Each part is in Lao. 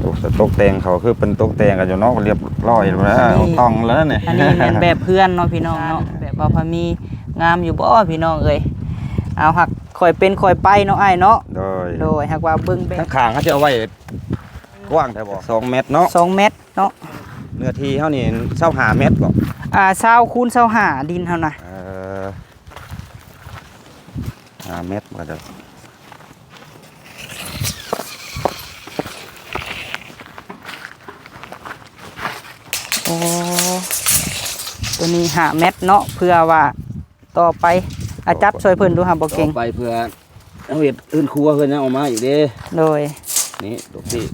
ໂອ້ ແຕ່ຕົກແຕ່ງເຂົາຄືເພິ່ນຕົກແຕ່ງກັນຢູ່ເນາະ ລຽບຮ້ອຍແລ້ວ ອັນນີ້ ຕ້ອງແລ້ວນີ້. ອັນນີ້ແມ່ນແບບເຮືອນເນາະພີ່ນ້ອງເນາະ ແບບວ່າພາມີງາມຢູ່ບໍ່ພີ່ນ້ອງເອີຍ? ເອົາ ຫາກຄ່ອຍເປັນຄ່ອຍໄປເນາະອ້າຍເນາະ. ໂດຍ ໂດຍ ຫາກວ່າເບິ່ງແບບ ທາງຂ້າງເຮົາຈະເອົາໄວ້ກວ້າງແທ້ບໍ່? ສອງແມັດເນາະ ສອງແມັດເນາະ. ເນື້ອທີ່ເຮົານີ້ຊາວຫ້າແມັດບໍ່? ອ່າ ຊາວຄູນຊາວຫ້າ ດິນເຮົານະ. ເອີ ຫ້າແມັດບໍ່? ໂອ້ ໂຕນີ້ຫ້າແມັດເນາະ ເພື່ອວ່າຕໍ່ໄປ ອາ ຈັບຊ່ວຍເພິ່ນດູຫາບໍ່ເກັ່ງ ຕໍ່ໄປເພື່ອ ເຮົາເຮັດເຮືອນຄົວເຮືອນຫຍັງອອກມາອີກເດ້. ໂດຍ ນີ້ຕົວນີ້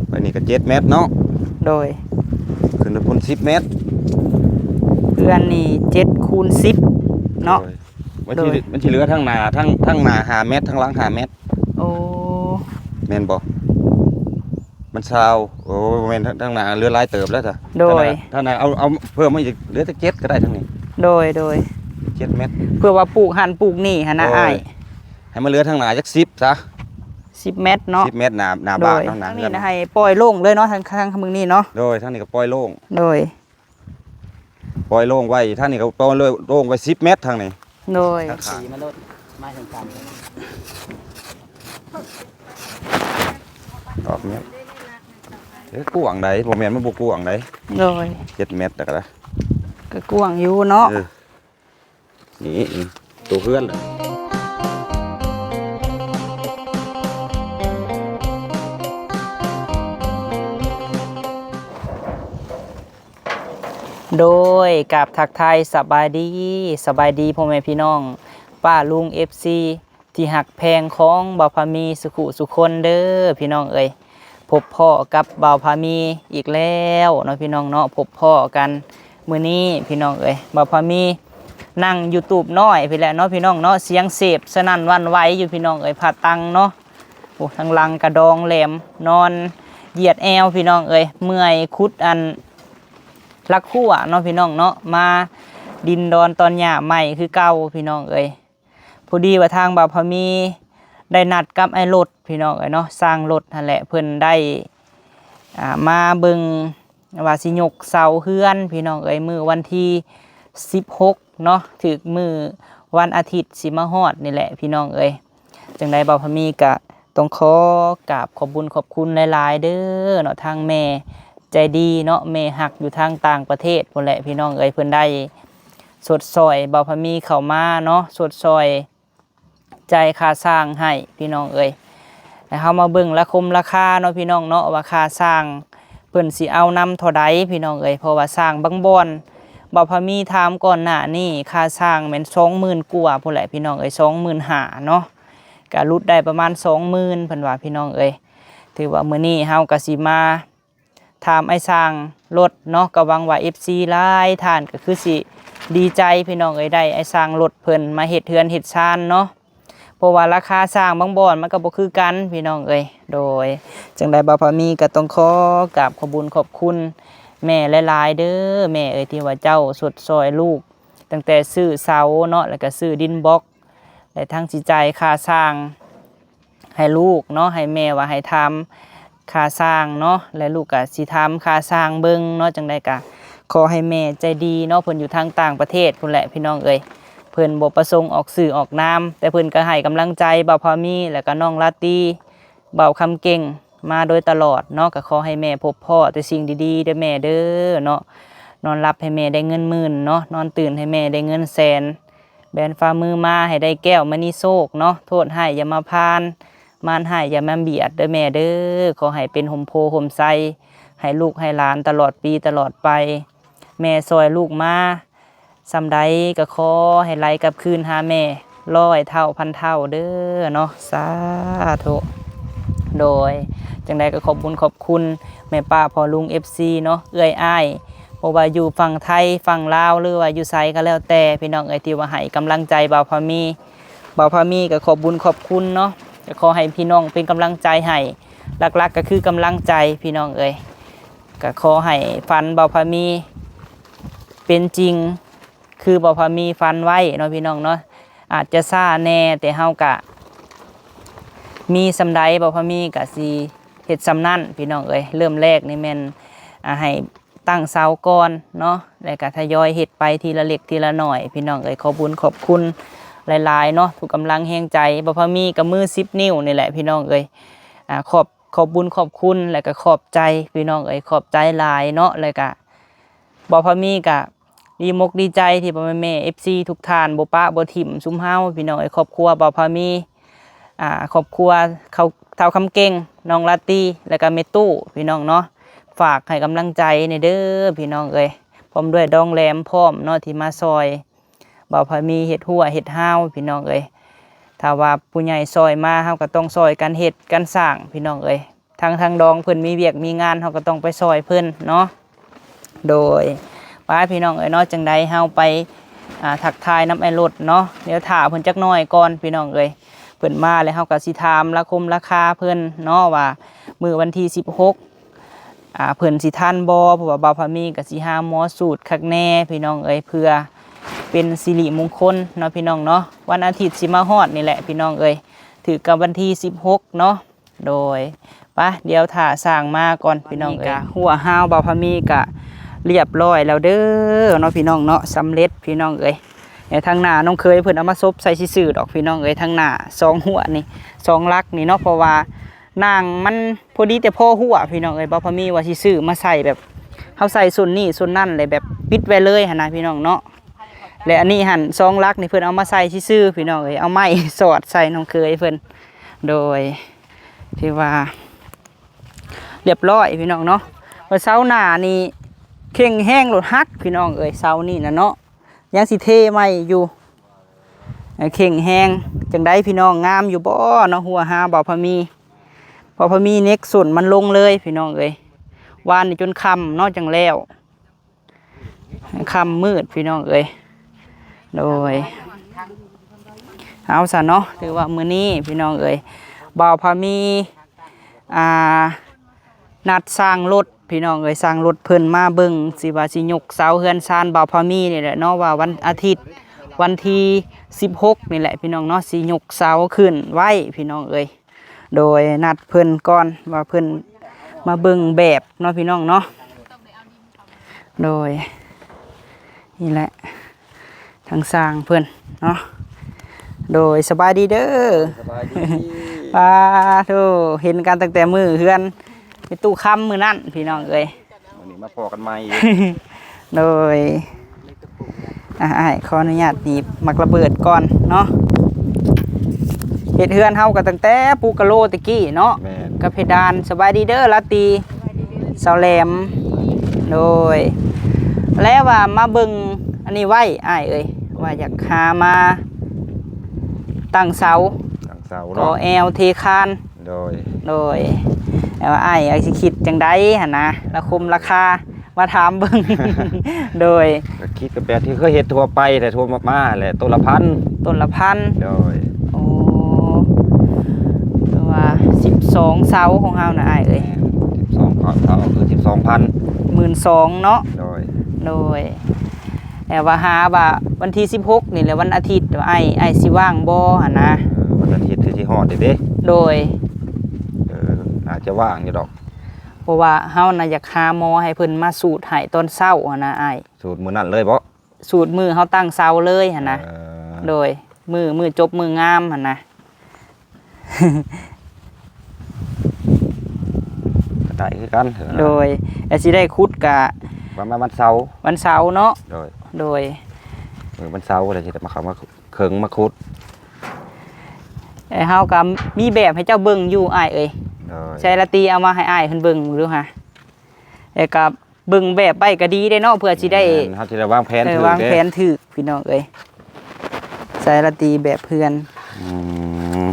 ໄປນີ້ກໍເຈັດແມັດເນາະ. ໂດຍ ຂຶ້ນໄປພຸ້ນສິບແມັດ. ເຮືອນນີ້ເຈັດຄູນສິບເນາະ. ໂດຍ ມັນຊິ ໂດຍ ມັນຊິເຫຼືອທາງໜ້າ ທາງ ທາງໜ້າຫ້າແມັດ ທາງຫຼັງຫ້າແມັດ. ໂອ້ ແມ່ນບໍ່? ມັນຊາວ ໂອ້ ບໍ່ແມ່ນ ທາງ ທາງໜ້າເຫຼືອຫຼາຍເຕີບແລ້ວຊະ. ໂດຍ ທາງໜ້າ ທາງໜ້າເອົາ ເອົາເພີ່ມມາອີກ ເຫຼືອແຕ່ເຈັດກໍໄດ້ທາງນີ້. ໂດຍ ໂດຍ ເຈັດແມັດ ເພື່ອວ່າປູກຫັ້ນປູກນີ້ຫັ້ນນະ. ໂດຍ ອ້າຍ ໃຫ້ມັນເຫຼືອທາງໜ້າຈັກສິບຊະ ສິບແມັດເນາະ ສິບແມັດ ໜ້າ ໜ້າບ້ານເນາະ. ໂດຍ ທາງນີ້ນະໃຫ້ປ່ອຍໂລ່ງເລີຍເນາະ ທາງ ທາງເບື້ອງນີ້ເນາະ. ໂດຍ ທາງນີ້ກໍປ່ອຍໂລ່ງ. ໂດຍ ປ່ອຍໂລ່ງໄວ້ ທາງນີ້ກໍປ່ອຍໂລ່ງໄວ້ສິບແມັດທາງນີ້. ໂດຍ ມາໂລດ ມາທາງກາງ ອອກແນວ ເອີ ກວ້າງໃດ ບໍ່ແມ່ນມັນບໍ່ກວ້າງໃດ. ໂດຍ ເຈັດແມັດແລ້ວກໍໄດ້ ກໍກວ້າງຢູ່ເນາະ. ເອີ ນີ້ ໂຕເຮືອນ ໂດຍ ກາບທັກທາຍສະບາຍດີ ສະບາຍດີພໍ່ແມ່ພີ່ນ້ອງ ປ້າລຸງ ເອັຟຊີ ທີ່ຮັກແພງຂອງບ່າວພາມີສຸຂູສຸຄົນເດີພີ່ນ້ອງເອີຍ. ພົບພໍ້ກັບບ່າວພາມີອີກແລ້ວເນາະພີ່ນ້ອງເນາະ ພົບພໍ້ກັນມື້ນີ້ພີ່ນ້ອງເອີຍ. ບ່າວພາມີນັ່ງຢູ່ຕູບນ້ອຍພີ້ແຫຼະເນາະພີ່ນ້ອງເນາະ ສຽງເສບສະໜັ່ນຫວັ່ນໄຫວຢູ່ພີ່ນ້ອງເອີຍ ພາຕັງເນາະ. ໂອ້ ທາງຫຼັງກະດອງແຫຼມ ນອນຢຽດແອວພີ່ນ້ອງເອີຍ ເມື່ອຍຂຸດອັນຫຼັກຮົ້ວເນາະພີ່ນ້ອງເນາະ ມາດິນດອນຕອນຫຍ້າໃໝ່ຄືເກົ່າພີ່ນ້ອງເອີຍ. ພໍດີວ່າທາງບ່າວພາມີໄດ້ນັດກັບອ້າຍລົດພີ່ນ້ອງເອີຍເນາະ ຊ່າງລົດຫັ້ນແຫຼະ ເພິ່ນໄດ້ ອ່າ ມາເບິ່ງວ່າຊິຍົກເສົາເຮືອນພີ່ນ້ອງເອີຍ ມື້ວັນທີສິບຫົກເນາະ ຖືກມື້ວັນອາທິດຊິມາຮອດນີ້ແຫຼະພີ່ນ້ອງເອີຍ. ຈັ່ງໃດບ່າວພາມີກະຕ້ອງຂໍກາບຂອບບຸນຂອບຄຸນຫຼາຍໆເດີເນາະ ທາງແມ່ໃຈດີເນາະ ແມ່ຮັກຢູ່ທາງຕ່າງປະເທດພຸ້ນແຫຼະພີ່ນ້ອງເອີຍ ເພິ່ນໄດ້ຊົດຊ່ອຍບ່າວພາມີເຂົ້າມາເນາະ ຊົດຊ່ອຍ ຈ່າຍຄ່າຊ່າງໃຫ້ພີ່ນ້ອງເອີຍ. ແລ້ວເຮົາມາເບິ່ງລາຄົມລາຄາເນາະພີ່ນ້ອງເນາະ ວ່າຄ່າຊ່າງເພິ່ນຊິເອົານຳເທົ່າໃດພີ່ນ້ອງເອີຍ. ເພາະວ່າຊ່າງບາງບ່ອນ ບ່າວພາມີຖາມກ່ອນໜ້ານີ້ ຄ່າຊ່າງແມ່ນສອງໝື່ນກວ່າພຸ້ນແຫຼະພີ່ນ້ອງເອີຍ ສອງໝື່ນຫ້າເນາະ ກະຫຼຸດໄດ້ປະມານສອງໝື່ນເພິ່ນວ່າພີ່ນ້ອງເອີຍ. ຖືວ່າມື້ນີ້ເຮົາກະຊິມາ ຖາມອ້າຍຊ່າງລົດເນາະ ກໍຫວັງວ່າເອັຟຊີຫຼາຍທ່ານກໍຄືຊິດີໃຈພີ່ນ້ອງເອີຍ ໄດ້ອ້າຍຊ່າງລົດເພິ່ນມາເຮັດເຮືອນເຮັດຊານເນາະ ເພາະວ່າລາຄາຊ່າງບາງບ່ອນມັນກໍບໍ່ຄືກັນພີ່ນ້ອງເອີຍ. ໂດຍ ຈັ່ງໃດບ່າວພາມີກໍຕ້ອງຂໍກາບຂອບບຸນຂອບຄຸນແມ່ຫຼາຍໆເດີ ແມ່ເອີຍ ທີ່ວ່າເຈົ້າຊົດຊ່ອຍລູກ ຕັ້ງແຕ່ຊື້ເສົາເນາະ ແລ້ວກໍຊື້ດິນບລັອກ ແລະ ທັງຊິຈ່າຍຄ່າຊ່າງ ໃຫ້ລູກເນາະ ໃຫ້ແມ່ວ່າໃຫ້ຖາມຄ່າຊ່າງເນາະ ແລະ ລູກກະຊິຖາມຄ່າຊ່າງເບິ່ງເນາະ. ຈັ່ງໃດກະຂໍໃຫ້ແມ່ໃຈດີເນາະ ເພິ່ນຢູ່ທາງຕ່າງປະເທດພຸ້ນແຫຼະພີ່ນ້ອງເອີຍ ເພິ່ນບໍ່ປະສົງອອກຊື່ອອກນາມ ແຕ່ເພິ່ນກະໃຫ້ກຳລັງໃຈບ່າວພາມີ ແລະ ກະນ້ອງລາຕີ ບ່າວຄຳເກັ່ງ ມາໂດຍຕະຫຼອດເນາະ. ກະຂໍໃຫ້ແມ່ພົບພໍ້ແຕ່ສິ່ງດີໆເດີແມ່ເດີເນາະ ນອນຫຼັບໃຫ້ແມ່ໄດ້ເງິນໝື່ນເນາະ ນອນຕື່ນໃຫ້ແມ່ໄດ້ເງິນແສນ ແບນຝ່າມືມາໃຫ້ໄດ້ແກ້ວມະນີໂຊກເນາະ ໂທດຮ້າຍຢ່າມາຜ່ານ ມານຮ້າຍຢ່າມາບຽດເດີແມ່ເດີ. ຂໍໃຫ້ເປັນຮົ່ມໂພຮົ່ມໄຊໃຫ້ລູກໃຫ້ຫຼານຕະຫຼອດປີຕະຫຼອດໄປ ແມ່ຊ່ອຍລູກມາສ່ຳໃດກໍຂໍໃຫ້ໄຫຼກັບຄືນຫາແມ່ຮ້ອຍເທົ່າພັນເທົ່າເດີເນາະ ສາທຸ. ໂດຍ ຈັ່ງໃດກໍຂອບບຸນຂອບຄຸນແມ່ປ້າພໍ່ລຸງ ເອັຟຊີເນາະ ເອື້ອຍອ້າຍ ບໍ່ວ່າຢູ່ຝັ່ງໄທຝັ່ງລາວ ຫຼືວ່າຢູ່ໃສກໍແລ້ວແຕ່ ພີ່ນ້ອງເອີຍ ທີ່ວ່າໃຫ້ກຳລັງໃຈບ່າວພາມີ ບ່າວພາມີກໍຂອບບຸນຂອບຄຸນເນາະ ກໍຂໍໃຫ້ພີ່ນ້ອງເປັນກຳລັງໃຈໃຫ້ ຫຼັກໆກໍຄືກຳລັງໃຈ ພີ່ນ້ອງເອີຍ. ກໍຂໍໃຫ້ຝັນບ່າວພາມີເປັນຈິງ ຄືບ່າວພາມີຝັນໄວ້ເນາະ ພີ່ນ້ອງເນາະ ອາດຈະຊ້າແດ່ ແຕ່ເຮົາກະມີສ່ຳໃດ ບ່າວພາມີກະຊິ ເຮັດສ່ຳນັ້ນພີ່ນ້ອງເອີຍ. ເລີ່ມແລກນີ້ແມ່ນ ອ່າ ໃຫ້ຕັ້ງເສົາກ່ອນເນາະ ແລ້ວກະທະຍອຍເຮັດໄປທີລະເລັກທີລະໜ້ອຍພີ່ນ້ອງເອີຍ. ຂອບບຸນຂອບຄຸນຫຼາຍໆເນາະ ທຸກກຳລັງແຮງໃຈ. ບ່າວພາມີກໍມືສິບນິ້ວນີ້ແຫຼະພີ່ນ້ອງເອີຍ. ອ່າ ຂອບ ຂອບບຸນຂອບຄຸນ ແລ້ວກະຂອບໃຈພີ່ນ້ອງເອີຍ ຂອບໃຈຫຼາຍເນາະ. ແລ້ວກະ ບ່າວພາມີກະດີມົກດີໃຈທີ່ພໍ່ແມ່ເອັຟຊີທຸກທ່ານບໍ່ປະບໍ່ຖິ້ມຊຸມເຮົາພີ່ນ້ອງເອີຍ. ຄອບຄົວບ່າວພາມີ ອ່າ ຄອບຄົວເຂົາ ທ້າວຄຳເກັ່ງ ນ້ອງລາຕີ ແລ້ວກະແມ່ຕູ້ພີ່ນ້ອງເນາະ ຝາກໃຫ້ກຳລັງໃຈແດ່ເດີພີ່ນ້ອງເອີຍ. ພ້ອມດ້ວຍດອງແຫຼມພ້ອມເນາະ ທີ່ມາຊ່ອຍບ່າວພາມີເຮັດຮົ້ວເຮັດຮາວພີ່ນ້ອງເອີຍ. ຖ້າວ່າຜູ້ໃຫຍ່ຊ່ອຍມາ ເຮົາກໍຕ້ອງຊ່ອຍກັນເຮັດກັນສ້າງພີ່ນ້ອງເອີຍ. ທາງ ທາງດອງເພິ່ນມີວຽກມີງານ ເຮົາກໍຕ້ອງໄປຊ່ອຍເພິ່ນເນາະ. ໂດຍ ໄປພີ່ນ້ອງເອີຍເນາະ ຈັ່ງໃດເຮົາໄປ ອ່າ ທັກທາຍນຳອ້າຍລົດເນາະ. ດຽວຖ້າເພິ່ນຈັກໜ້ອຍກ່ອນພີ່ນ້ອງເອີຍ. ເພິ່ນມາແລ້ວ ເຮົາກໍຊິຖາມລາຄົມລາຄາເພິ່ນເນາະ ວ່າມື້ວັນທີສິບຫົກ ອ່າ ເພິ່ນຊິທັນບໍ່ ເພາະວ່າບ່າວພາມີກໍຊິຫາໝໍສູດຄັກແນ່ພີ່ນ້ອງເອີຍ ເພື່ອເປັນສິລິມົງຄົນເນາະພີ່ນ້ອງເນາະ. ວັນອາທິດຊິມາຮອດນີ້ແຫຼະພີ່ນ້ອງເອີຍ ຖືກກັບວັນທີສິບຫົກເນາະ. ໂດຍ ປະ ດຽວຖ້າຊ່າງມາກ່ອນພີ່ນ້ອງເອີຍ. ກະຮົ້ວຮາວບ່າວພາມີກະລຽບຮ້ອຍແລ້ວເດີເນາະພີ່ນ້ອງເນາະ ສຳເລັດພີ່ນ້ອງເອີຍ. ແຕ່ທາງໜ້ານ້ອງເຂີຍເພິ່ນເອົາມາສົບໃສ່ຊື່ໆດອກພີ່ນ້ອງເອີຍ ທາງໜ້າສອງຮົ້ວນີ້ ສອງຫຼັກນີ້ເນາະ ເພາະວ່າໜ່າງມັນພໍດີແຕ່ພໍຮົ້ວພີ່ນ້ອງເອີຍ. ບ່າວພາມີວ່າຊິຊື້ມາໃສ່ແບບ ເຮົາໃສ່ສ່ວນນີ້ສ່ວນນັ້ນ ແລ້ວແບບປິດໄວ້ເລີຍຫັ້ນນະພີ່ນ້ອງເນາະ. ແລະ ອັນນີ້ຫັ້ນ ສອງຫຼັກນີ້ເພິ່ນເອົາມາໃສ່ຊື່ໆພີ່ນ້ອງເອີຍ ເອົາໄມ້ສອດໃສ່ນ້ອງເຂີຍເພິ່ນ. ໂດຍ ຖືວ່າລຽບຮ້ອຍພີ່ນ້ອງເນາະ. ວ່າເສົາໜ້ານີ້ເຄັ່ງແຮງໂລດ ຫັກພີ່ນ້ອງເອີຍ ເສົານີ້ນະເນາະ ຍັງຊິເທໃໝ່ຢູ່ ເຄັ່ງແຮງ. ຈັ່ງໃດພີ່ນ້ອງ ງາມຢູ່ບໍ່ເນາະ ຮົ້ວຮາວບ່າວພາມີ? ບ່າວພາມີເນັກສົ້ນມັນລົງເລີຍພີ່ນ້ອງເອີຍ. ວານນີ້ຈົນຄ່ຳເນາະ ຈັ່ງແລ້ວ ຄ່ຳມືດພີ່ນ້ອງເອີຍ. ໂດຍ ເອົາຊະເນາະ ຖືວ່າມື້ນີ້ພີ່ນ້ອງເອີຍ ບ່າວພາມີ ອ່າ ນັດຊ່າງລົດພີ່ນ້ອງເອີຍ ຊ່າງລົດເພິ່ນມາເບິ່ງ ຊິວ່າຊິຍົກເສົາເຮືອນຊານບ່າວພາມີນີ້ແຫຼະເນາະ ວ່າວັນອາທິດ ວັນທີສິບຫົກນີ້ແຫຼະພີ່ນ້ອງເນາະ ຊິຍົກເສົາຂຶ້ນໄວ້ພີ່ນ້ອງເອີຍ. ໂດຍ ນັດເພິ່ນກ່ອນວ່າເພິ່ນມາເບິ່ງແບບເນາະພີ່ນ້ອງເນາະ. ໂດຍ ນີ້ແຫຼະ ທາງຊ່າງເພິ່ນເນາະ. ໂດຍ ສະບາຍດີເດີ. ສະບາຍດີ. ປາໂທ ເຫັນກັນຕັ້ງແຕ່ມື້ເຮືອນແມ່ຕູ້ຄຳມື້ນັ້ນພີ່ນ້ອງເອີຍ. ມື້ນີ້ມາພໍ້ກັນໃໝ່ອີກ. ໂດຍ ອ່ະ ອ້າຍຂໍອະນຸຍາດໜີບໝາກລະເບີດກ່ອນເນາະ. ເຮັດເຮືອນເຮົາກໍຕັ້ງແຕ່ປູກະໂລແຕ່ກີ້ເນາະ. ແມ່ນ. ກັບເພດານ. ສະບາຍດີເດີລາຕີ ສາວແຫຼມ. ໂດຍ ແລ້ວວ່າມາເບິ່ງອັນນີ້ໄວ້ອ້າຍເອີຍ ວ່າຢາກຫາມາຕັ້ງເສົາ ຕັ້ງເສົາ ກໍ່ ເນາະ ແອວເທຄານ. ໂດຍ ໂດຍ ແຕ່ວ່າອ້າຍຊິຄິດຈັ່ງໃດຫັ້ນນະ ລາຄົມລາຄາ ມາຖາມເບິ່ງ. ໂດຍ ກໍຄິດກັນແບບທີ່ເຄີຍເຮັດທົ່ວໄປແຫຼະ ທົ່ວມາແຫຼະ ຕົ້ນລະພັນ ຕົ້ນລະພັນ. ໂດຍ ໂອ້ ຄືວ່າສິບສອງເສົາຂອງເຮົານະອ້າຍເອີຍ. ແມ່ນ ສິບສອງເສົາ ເສົາຄືສິບສອງພັນ ໝື່ນສອງເນາະ. ໂດຍ ໂດຍ ແຕ່ວ່າຫາວ່າວັນທີສິບຫົກນີ້ແຫຼະ ວັນອາທິດ ອ້າຍ ອ້າຍຊິວ່າງບໍ່ຫັ້ນນະ? ເອີ ວັນອາທິດຊິຮອດເດ້. ໂດຍ ເອີ ໜ້າຈະວ່າງຢູ່ດອກ ເພາະວ່າເຮົານະຢາກຫາໝໍໃຫ້ເພິ່ນມາສູດໃຫ້ຕອນເຊົ້າຫັ້ນນະອ້າຍ. ສູດມື້ນັ້ນເລີຍບໍ? ສູດມື້ເຮົາຕັ້ງເສົາເລີຍຫັ້ນນະ. ເອີ ໂດຍ ມື້ ມື້ຈົບມື້ງາມຫັ້ນນະ. ກໍໄດ້ຄືກັນ. ໂດຍ ແລ້ວຊິໄດ້ຂຸດກະປະມານວັນເສົາ ວັນເສົາເນາະ. ໂດຍ ໂດຍ ມື້ວັນເສົາແລ້ວຊິໄດ້ມາເຂົ້າມາເຄິ່ງມາຂຸດ. ເອີ ເຮົາກໍມີແບບໃຫ້ເຈົ້າເບິ່ງຢູ່ອ້າຍເອີຍ. ໂດຍ ໃສລາຕີເອົາມາໃຫ້ອ້າຍເພິ່ນເບິ່ງດູຫາ ແລ້ວກໍ ເບິ່ງແບບໄວ້ກໍດີເດ້ເນາະ ເພື່ອຊິໄດ້ ແມ່ນ ເຮົາຊິໄດ້ວາງແຜນ ເອີ ຖືກ ວາງແຜນຖືກພີ່ນ້ອງເອີຍ. ໃສ່ລະຕີແບບເຮືອນ ອືມ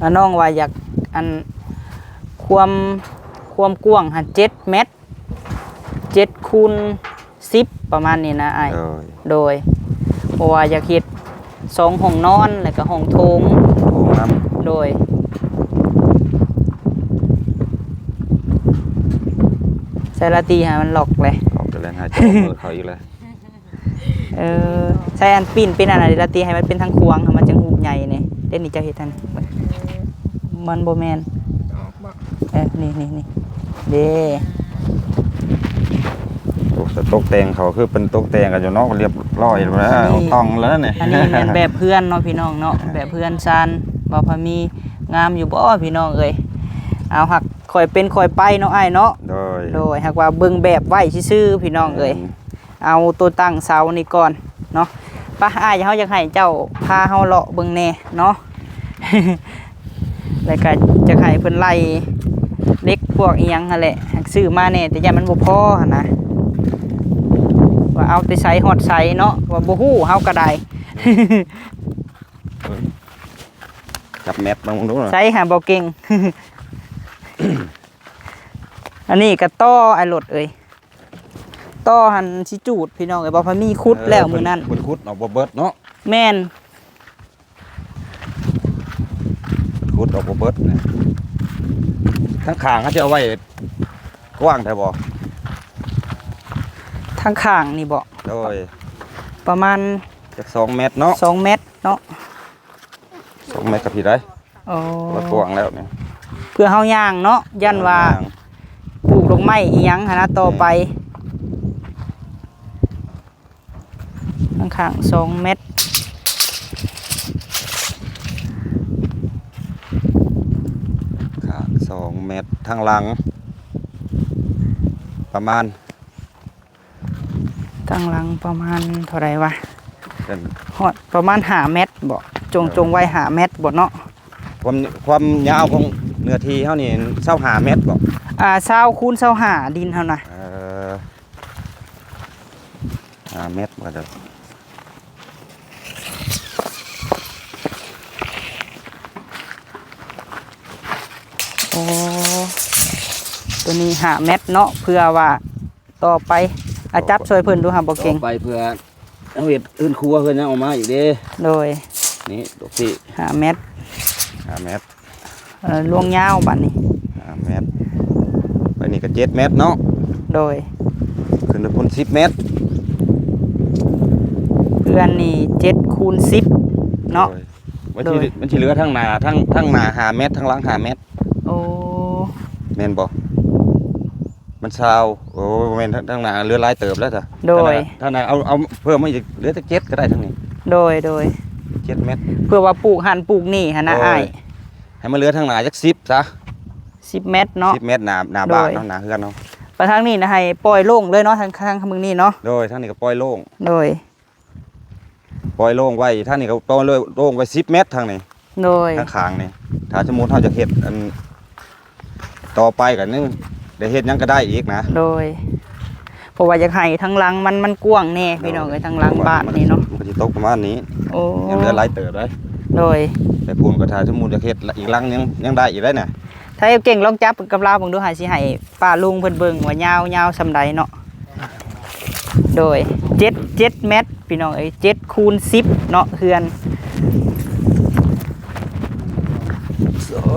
ອາ ນ້ອງວ່າຢາກ ອັນ ຄວາມ ຄວາມກວ້າງຫັ້ນເຈັດແມັດ ເຈັດຄູນ ສິບ ປະມານນີ້ນະອ້າຍ. ໂດຍ ໂດຍ ເພາະວ່າຢາກເຮັດສອງຫ້ອງນອນ ແລ້ວກໍຫ້ອງໂຖງ ຫ້ອງນ້ຳ. ໂດຍ ໃສ່ລາຕີໃຫ້ມັນລັອກເລີຍ ອອກແລ້ວ ຫາຍໃຈເປີດເຂົາອີກແລ້ວ. ເອີ ໃສ່ອັນປີ້ນເປັນອັນນັ້ນລາຕີ ໃຫ້ມັນເປັນທາງຂວາງ ໃຫ້ມັນຈັ່ງຮູບໃຫຍ່ນີ້. ເດ້ນີ້ເຈົ້າເຮັດຫັ້ນ ເບິ່ງ ມັນບໍ່ແມ່ນ ອອກບໍ່? ເອີ ນີ້ໆໆ ເດ້. ຕົກ ຕົກແຕ່ງເຂົາຄືເພິ່ນຕົກແຕ່ງກັນຢູ່ເນາະ ລຽບຮ້ອຍແລ້ວ ນີ້ ຕ້ອງແລ້ວນີ້. ອັນນີ້ແມ່ນແບບເຮືອນເນາະພີ່ນ້ອງເນາະ ແບບເຮືອນຊານ ບໍ່ພະມີ ງາມຢູ່ບໍ່ພີ່ນ້ອງເອີຍ? ເອົາ ຫາກຄ່ອຍເປັນຄ່ອຍໄປເນາະອ້າຍເນາະ. ໂດຍ ໂດຍ ຫາກວ່າເບິ່ງແບບໄວ້ຊື່ໆ ພີ່ນ້ອງເອີຍ. ແມ່ນ ເອົາໂຕຕັ້ງເສົານີ້ກ່ອນເນາະ. ປະ ອ້າຍ ເຮົາຢາກໃຫ້ເຈົ້າພາເຮົາເລາະເບິ່ງແດ່ເນາະ ແລ້ວກະຢາກໃຫ້ເພິ່ນໄລ່ເຫຼັກພວກອີ່ຫຍັງຫັ້ນແຫຼະ ຊື້ມາແດ່ ແຕ່ຢ້ານມັນບໍ່ພໍຫັ້ນນະ ວ່າເອົາແຕ່ໃສຮອດໃສເນາະ ວ່າບໍ່ຮູ້ເຮົາກະໄດ້. ຈັບແມັດເບິ່ງດູ ໃສຫາບໍ່ເກັ່ງ. ອັນນີ້ກະຕໍ່ ອ້າຍໂລດເອີຍ. ຕໍ່ຫັ້ນຊິຈູດພີ່ນ້ອງເອີຍ ບໍ່ພະມີຂຸດແລ້ວ ເອີ ມື້ນັ້ນ ເພິ່ນ ເພິ່ນຂຸດເອົາບໍ່ເບິດເນາະ. ແມ່ນ ຂຸດເອົາບໍ່ເບິດນະ. ທາງຂ້າງເຮົາຈະເອົາໄວ້ກວ້າງແທ້ບໍ່? ທາງຂ້າງນີ້ບໍ່? ໂດຍ ປະມານຈັກສອງແມັດເນາະ ສອງແມັດເນາະ. ສອງແມັດກະຜິດໄດ້. ໂອ້ ວ່າກວ້າງແລ້ວນີ້ ເພື່ອເຮົາຍ່າງເນາະ ຢ້ານວ່າ ເອີ ຍ່າງ ປູກດອກໄມ້ອີ່ຫຍັງຫັ້ນນະ ຕໍ່ໄປ. ແມ່ນ ທາງຂ້າງສອງແມັດ ຂ້າງສອງແມັດ ທາງຫຼັງປະມານ ທາງຫຼັງປະມານເທົ່າໃດວະ? ເປັນ ຮອດປະມານຫ້າແມັດບໍ່? ຈົງ ເອີ ຈົງໄວ້ຫ້າແມັດບໍ່ເນາະ? ຄວາມ ຄວາມຍາວຂອງເນື້ອທີ່ເຮົານີ້ຊາວຫ້າແມັດບໍ່? ອ່າ ຊາວຄູນຊາວຫ້າ ດິນເຮົານະ. ເອີ ຫ້າແມັດບໍ່ເດີ? ໂອ້ ໂຕນີ້ຫ້າແມັດເນາະ ເພື່ອວ່າ ຕໍ່ໄປ ອາ ຈັບຊ່ວຍເພິ່ນດູຫາບໍ່ເກັ່ງ ຕໍ່ໄປເພື່ອເຮົາເຮັດເຮືອນຄົວເຮືອນຫຍັງອອກມາອີກເດ້. ໂດຍ ນີ້ຕົວທີ່ຫ້າແມັດ ຫ້າແມັດ ເອີ ລວງຍາວບາດນີ້ຫ້າແມັດ ໄປນີ້ກະເຈັດແມັດເນາະ. ໂດຍ ຂຶ້ນໄປພຸ້ນສິບແມັດ ເຮືອນນີ້ເຈັດຄູນສິບເນາະ. ໂດຍ ມັນຊິ ໂດຍ ມັນຊິເຫຼືອທາງໜ້າ ທາງ ທາງໜ້າຫ້າແມັດ ທາງຫຼັງຫ້າແມັດ. ໂອ້ ແມ່ນບໍ່? ມັນຊາວ ໂອ້ ບໍ່ແມ່ນ ທາງ ທາງໜ້າເຫຼືອຫຼາຍເຕີບແລ້ວຊະ. ໂດຍ ທາງໜ້າ ທາງໜ້າເອົາ ເອົາເພີ່ມມາອີກ ເຫຼືອແຕ່ເຈັດກະໄດ້ທາງນີ້. ໂດຍ ໂດຍ ເຈັດແມັດ ເພື່ອວ່າປູກຫັ້ນປູກນີ້ຫັ້ນນະ. ໂດຍ ອ້າຍ ໃຫ້ມັນເຫຼືອທາງໜ້າຈັກສິບຊະ ສິບແມັດເນາະ. ສິບແມັດ ໜ້າ ໜ້າບ້ານເນາະ ໂດຍ ໜ້າເຮືອນເນາະ. ໄປທາງນີ້ນະ ໃຫ້ປ່ອຍໂລ່ງເລີຍເນາະ ທາງ ທາງເບິ່ງນີ້ເນາະ. ໂດຍ ທາງນີ້ກະປ່ອຍໂລ່ງ. ໂດຍ ປ່ອຍໂລ່ງໄວ້ ທາງນີ້ກະປ່ອຍໂລ່ງໄວ້ສິບແມັດ ທາງນີ້. ໂດຍ ທາງຂ້າງນີ້ ຖ້າສົມມຸດເຮົາຢາກເຮັດອັນຕໍ່ໄປກະຍັງໄດ້ເຮັດຫຍັງກະໄດ້ອີກນະ. ໂດຍ ເພາະວ່າຢາກໃຫ້ທາງຫຼັງມັນ ມັນກວ້າງແດ່ ໂດຍ ພີ່ນ້ອງເອີຍ ທາງຫຼັງບ້ານນີ້ເນາະ. ມັນກະຊິຕົກປະມານນີ້. ໂອ້ ຍັງເຫຼືອຫຼາຍເຕີບເດ້. ໂດຍ ແຕ່ພຸ້ນກະຖ້າສົມມຸດຢາກເຮັດອີກຫຼັງຍັງ ຍັງໄດ້ອີກໄດ໋ນະ. ຖ້າເອົາເກັ່ງລອງຈັບກັບລາວເບິ່ງດູ ຫາຊິໃຫ້ປ້າລຸງເພິ່ນເບິ່ງວ່າຍາວ ຍາວສ່ຳໃດເນາະ. ໂດຍ ເຈັດ ເຈັດແມັດ ພີ່ນ້ອງເອີຍ ເຈັດຄູນສິບເນາະ ເຮືອນ ສອ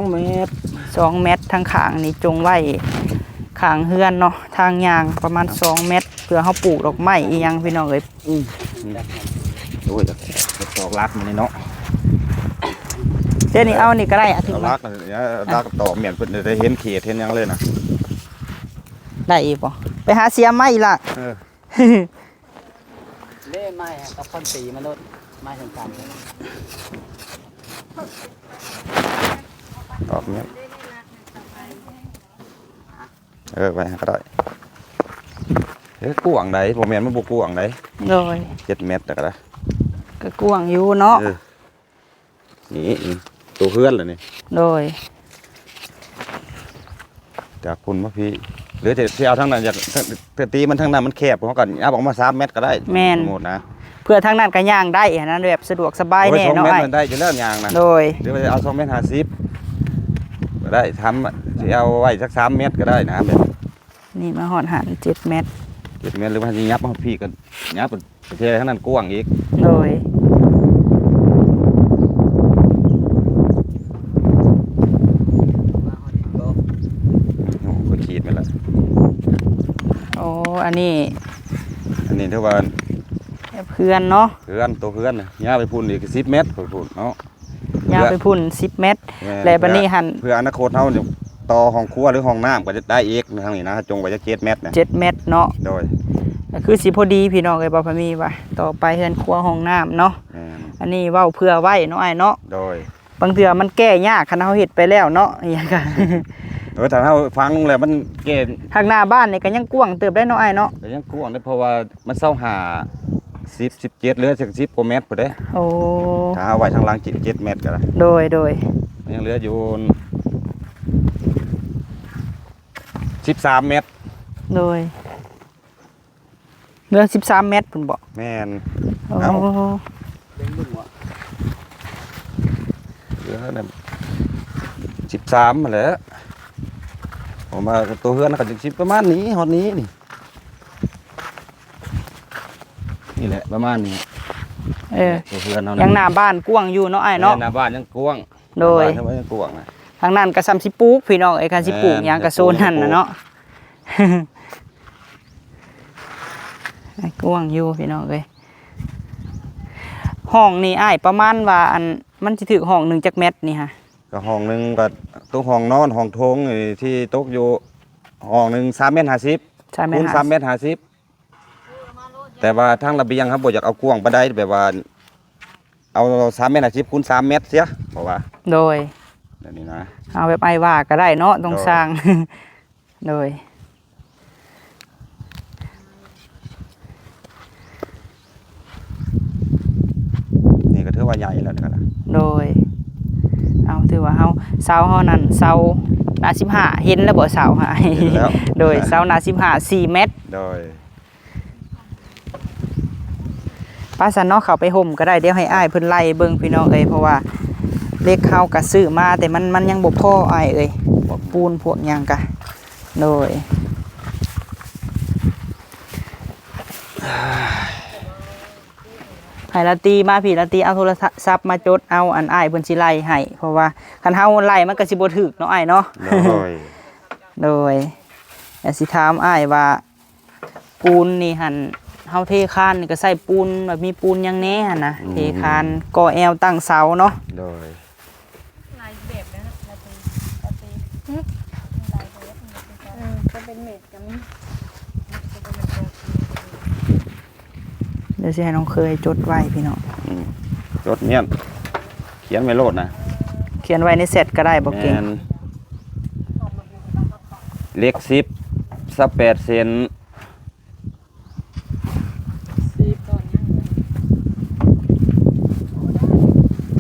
ງແມັດ ສອງແມັດ. ທາງຂ້າງນີ້ຈົງໄວ້ຂ້າງເຮືອນເນາະ ທາງຍ່າງປະມານສອງແມັດ ເພື່ອເຮົາປູກດອກໄມ້ອີ່ຫຍັງ ພີ່ນ້ອງເອີຍ. ອືມ ໂອ້ຍ ຕອກຫຼັກມັນນີ້ເນາະ. ດຽວນີ້ເອົານີ້ກະໄດ້ ເອົາຫຼັກ ຫຼັກຕອກແມ່ນເພິ່ນໄດ້ເຫັນເຂດເຫັນຫຍັງເລີຍນະ. ໄດ້ອີກບໍ່? ໄປຫາເສຍໄມ້ອີກລະ. ເອີ ເດ້ ໄມ້ກັບຄອນຕີມາໂລດ ໄມ້ສຳຄັນ. ຕອກແມ່ນ ເອີ ໄວ້ຫັ້ນກະໄດ້. ເອີ ກວ້າງໃດ໋ ບໍ່ແມ່ນມັນບໍ່ກວ້າງໃດ໋. ໂດຍ ເຈັດແມັດກະໄດ້ ກະກວ້າງຢູ່ເນາະ. ເອີ ນີ້ ໂຕເຮືອນລະນີ້. ໂດຍ ຈາກພຸ້ນມາພີ້ ຫຼືຈະ ຊິເອົາທາງນັ້ນ ຢາກ ທາງ ແຕ່ຕີມັນທາງນັ້ນມັນແຄບ ເຮົາກະຫຍັບອອກມາສາມແມັດກະໄດ້. ແມ່ນ ສົມມຸດນະ ເພື່ອທາງນັ້ນກະຍ່າງໄດ້ຫັ້ນນະ ແບບສະດວກສະບາຍແດ່ເນາະ. ໂອ້ຍ ສອງແມັດມັນໄດ້ຢູ່ແລ້ວຍ່າງນະ. ໂດຍ ຫຼືວ່າຈະເອົາສອງແມັດຫ້າສິບກະໄດ້ ທຳ ຊິເອົາໄວ້ຈັກສາມແມັດກະໄດ້ນະ ແບບ ນີ້ມາຮອດຫັ້ນເຈັດແມັດ ເຈັດແມັດ ຫຼືວ່າຊິຫຍັບມາຮອດພີ້ກະຫຍັບ ແຕ່ທາງນັ້ນກວ້າງອີກ. ໂດຍ ໂອ້ ຂ້ອຍຂີດແມ່ນລະ. ໂອ້ ອັນນີ້ ອັນນີ້ຖືວ່າແບບເຮືອນເນາະ ເຮືອນ ໂຕເຮືອນນະ ຍາວໄປພຸ້ນອີກສິບແມັດ ໄປພຸ້ນເນາະ. ຍາວໄປພຸ້ນສິບແມັດ. ແມ່ນ ແລະບັດນີ້ຫັ້ນ ເພື່ອອະນາຄົດເຮົານີ້ ຕໍ່ຫ້ອງຄົວ ຫຼື ຫ້ອງນ້ຳກໍໄດ້ອີກ ທາງນີ້ນະ ຈົງໄວ້ຈັກເຈັດແມັດນະ. ເຈັດແມັດເນາະ. ໂດຍ ກໍຄືຊິພໍດີພີ່ນ້ອງເອີຍ ບໍ່ພະມີວ່າ ຕໍ່ໄປເຮືອນຄົວຫ້ອງນ້ຳເນາະ. ແມ່ນ ອັນນີ້ເວົ້າເພື່ອໄວ້ເນາະອ້າຍເນາະ. ໂດຍ ບາງເທື່ອມັນແກ້ຍາກ ຄັນເຮົາເຮັດໄປແລ້ວເນາະ ອີຫຍັງກະ ເອີ ຖ້າເຮົາຝັງແລ້ວມັນແກ້ ທາງໜ້າບ້ານນີ້ກໍຍັງກວ້າງເຕີບໄດ໋ເນາະອ້າຍເນາະ. ກໍຍັງກວ້າງເດ້ ເພາະວ່າມັນຊາວຫ້າ ສິບ ສິບເຈັດ ເຫຼືອຈັກສິບກວ່າແມັດພຸ້ນເດ້. ໂອ້ ຖ້າເຮົາໄວ້ທາງຫຼັງເຈັດແມັດກໍໄດ້. ໂດຍ ໂດຍ ຍັງເຫຼືອຢູ່ສິບສາມແມັດ. ໂດຍ ເຫຼືອສິບສາມແມັດພຸ້ນບໍ? ແມ່ນ. ໂອ້ ເອົ້າ ເບິ່ງເບິ່ງວ່າ ເຫຼືອນັ້ນສິບສາມຫັ້ນແຫຼະ. ອອກມາຕົວເຮືອນກໍຊິປະມານນີ້ ຮອດນີ້ນີ້ ນີ້ແຫຼະ ປະມານນີ້. ເອີ ຕົວເຮືອນເຮົາ ຍັງໜ້າບ້ານກວ້າງຢູ່ເນາະອ້າຍເນາະ. ແມ່ນ ໜ້າບ້ານຍັງກວ້າງ. ໂດຍ ໜ້າບ້ານຍັງກວ້າງນະ. ທາງນັ້ນກໍສ່ຳຊິປູກພີ່ນ້ອງເອີຍ ຄັນຊິປູກຫຍັງກໍໂຊນນັ້ນນະເນາະ. ກວ້າງຢູ່ພີ່ນ້ອງເອີຍ. ຫ້ອງນີ້ອ້າຍ ປະມານວ່າ ອັນ ມັນຊິຖືກຫ້ອງໜຶ່ງຈັກແມັດນີ້ຫະ? ກໍຫ້ອງໜຶ່ງກໍຕົກຫ້ອງນອນ ຫ້ອງໂຖງນີ້ ທີ່ຕົກຢູ່ຫ້ອງໜຶ່ງສາມແມັດຫ້າສິບ ສາມແມັດ ຄູນສາມແມັດຫ້າສິບ. ແຕ່ວ່າທາງລະບຽງເຮົາບໍ່ຢາກເອົາກວ້າງປານໃດ ແບບວ່າເອົາສາມແມັດຫ້າສິບ ຄູນສາມແມັດເສຍ ເພາະວ່າ ໂດຍ ແບບນີ້ນະ ເອົາແບບອ້າຍວ່າກໍໄດ້ເນາະ ຕ້ອງ ໂດຍ ສ້າງ. ໂດຍ ນີ້ກໍຖືວ່າໃຫຍ່ແລ້ວນີ້ກໍນະ. ໂດຍ ເອົາ ຖືວ່າເຮົາ ເສົາເຮົານັ້ນ ເສົາໜ້າສິບຫ້າ ເຫັນແລ້ວບໍ່ ເສົາຫະ? ເຫັນແລ້ວ. ໂດຍ ເສົາໜ້າສິບຫ້າ ສີ່ແມັດ. ໂດຍ ໄປຊັ້ນເນາະ ເຂົ້າໄປຮົ່ມກໍໄດ້. ດຽວໃຫ້ອ້າຍເພິ່ນໄລ່ເບິ່ງພີ່ນ້ອງເອີຍ ເພາະວ່າເຫຼັກເຮົາກໍຊື້ມາ ແຕ່ມັນ ມັນຍັງບໍ່ພໍອ້າຍເອີຍ ພວກປູນພວກຫຍັງກະ. ໂດຍ ໃຫ້ລາຕີມາພີ້ ລາຕີເອົາໂທລະສັບມາຈົດເອົາ ອັນອ້າຍເພິ່ນຊິໄລ່ໃຫ້ ເພາະວ່າຄັນເຮົາໄລ່ມັນກໍຊິບໍ່ຖືກເນາະອ້າຍເນາະ. ໂດຍ ໂດຍ ແລ້ວຊິຖາມອ້າຍວ່າ ປູນນີ້ຫັ້ນ ເຮົາເທຄານນີ້ກໍໃຊ້ປູນແບບ ມີປູນຫຍັງແດ່ຫັ້ນນະ? ອືມ ເທຄານ ກໍ່ແອວຕັ້ງເສົາເນາະ. ໂດຍ ຫຼາຍແບບເດ້ເນາະ ລາຕີ ລາຕີ ຫຶ? ຫຼາຍແບບ ເອີ ກໍເປັນເມັດກໍມີ. ດຽວຊິໃຫ້ນ້ອງເຄີຍຈົດໄວ້ພີ່ນ້ອງ. ອືມ ຈົດມ້ຽນ ຂຽນໄວ້ໂລດນະ ຂຽນໄວ້ໃນແຊັດກໍໄດ້ບໍ່ເກັ່ງ. ແມ່ນ ເຫຼັກສິບ ຊາວແປດເຊັນ. ສິບ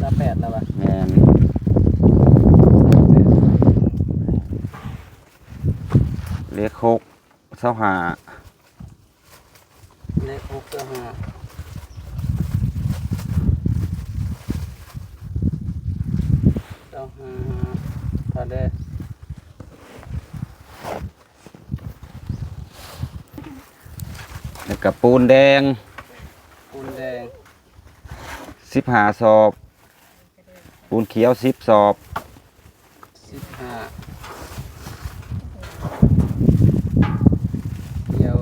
ຊາວແປດແລ້ວວະ? ແມ່ນ ເຫຼັກຫົກ ຊາວຫ້າ. ເຫຼັກຫົກ ຊາວຫ້າ ຊາວຫ້າ ເທົ່າໃດ? ແລ້ວກໍປູນແດງ ປູນແດງ ສິບຫ້າສອບ, ປູນຂຽວສິບສອບ. ສິບຫ້າ ຂຽວ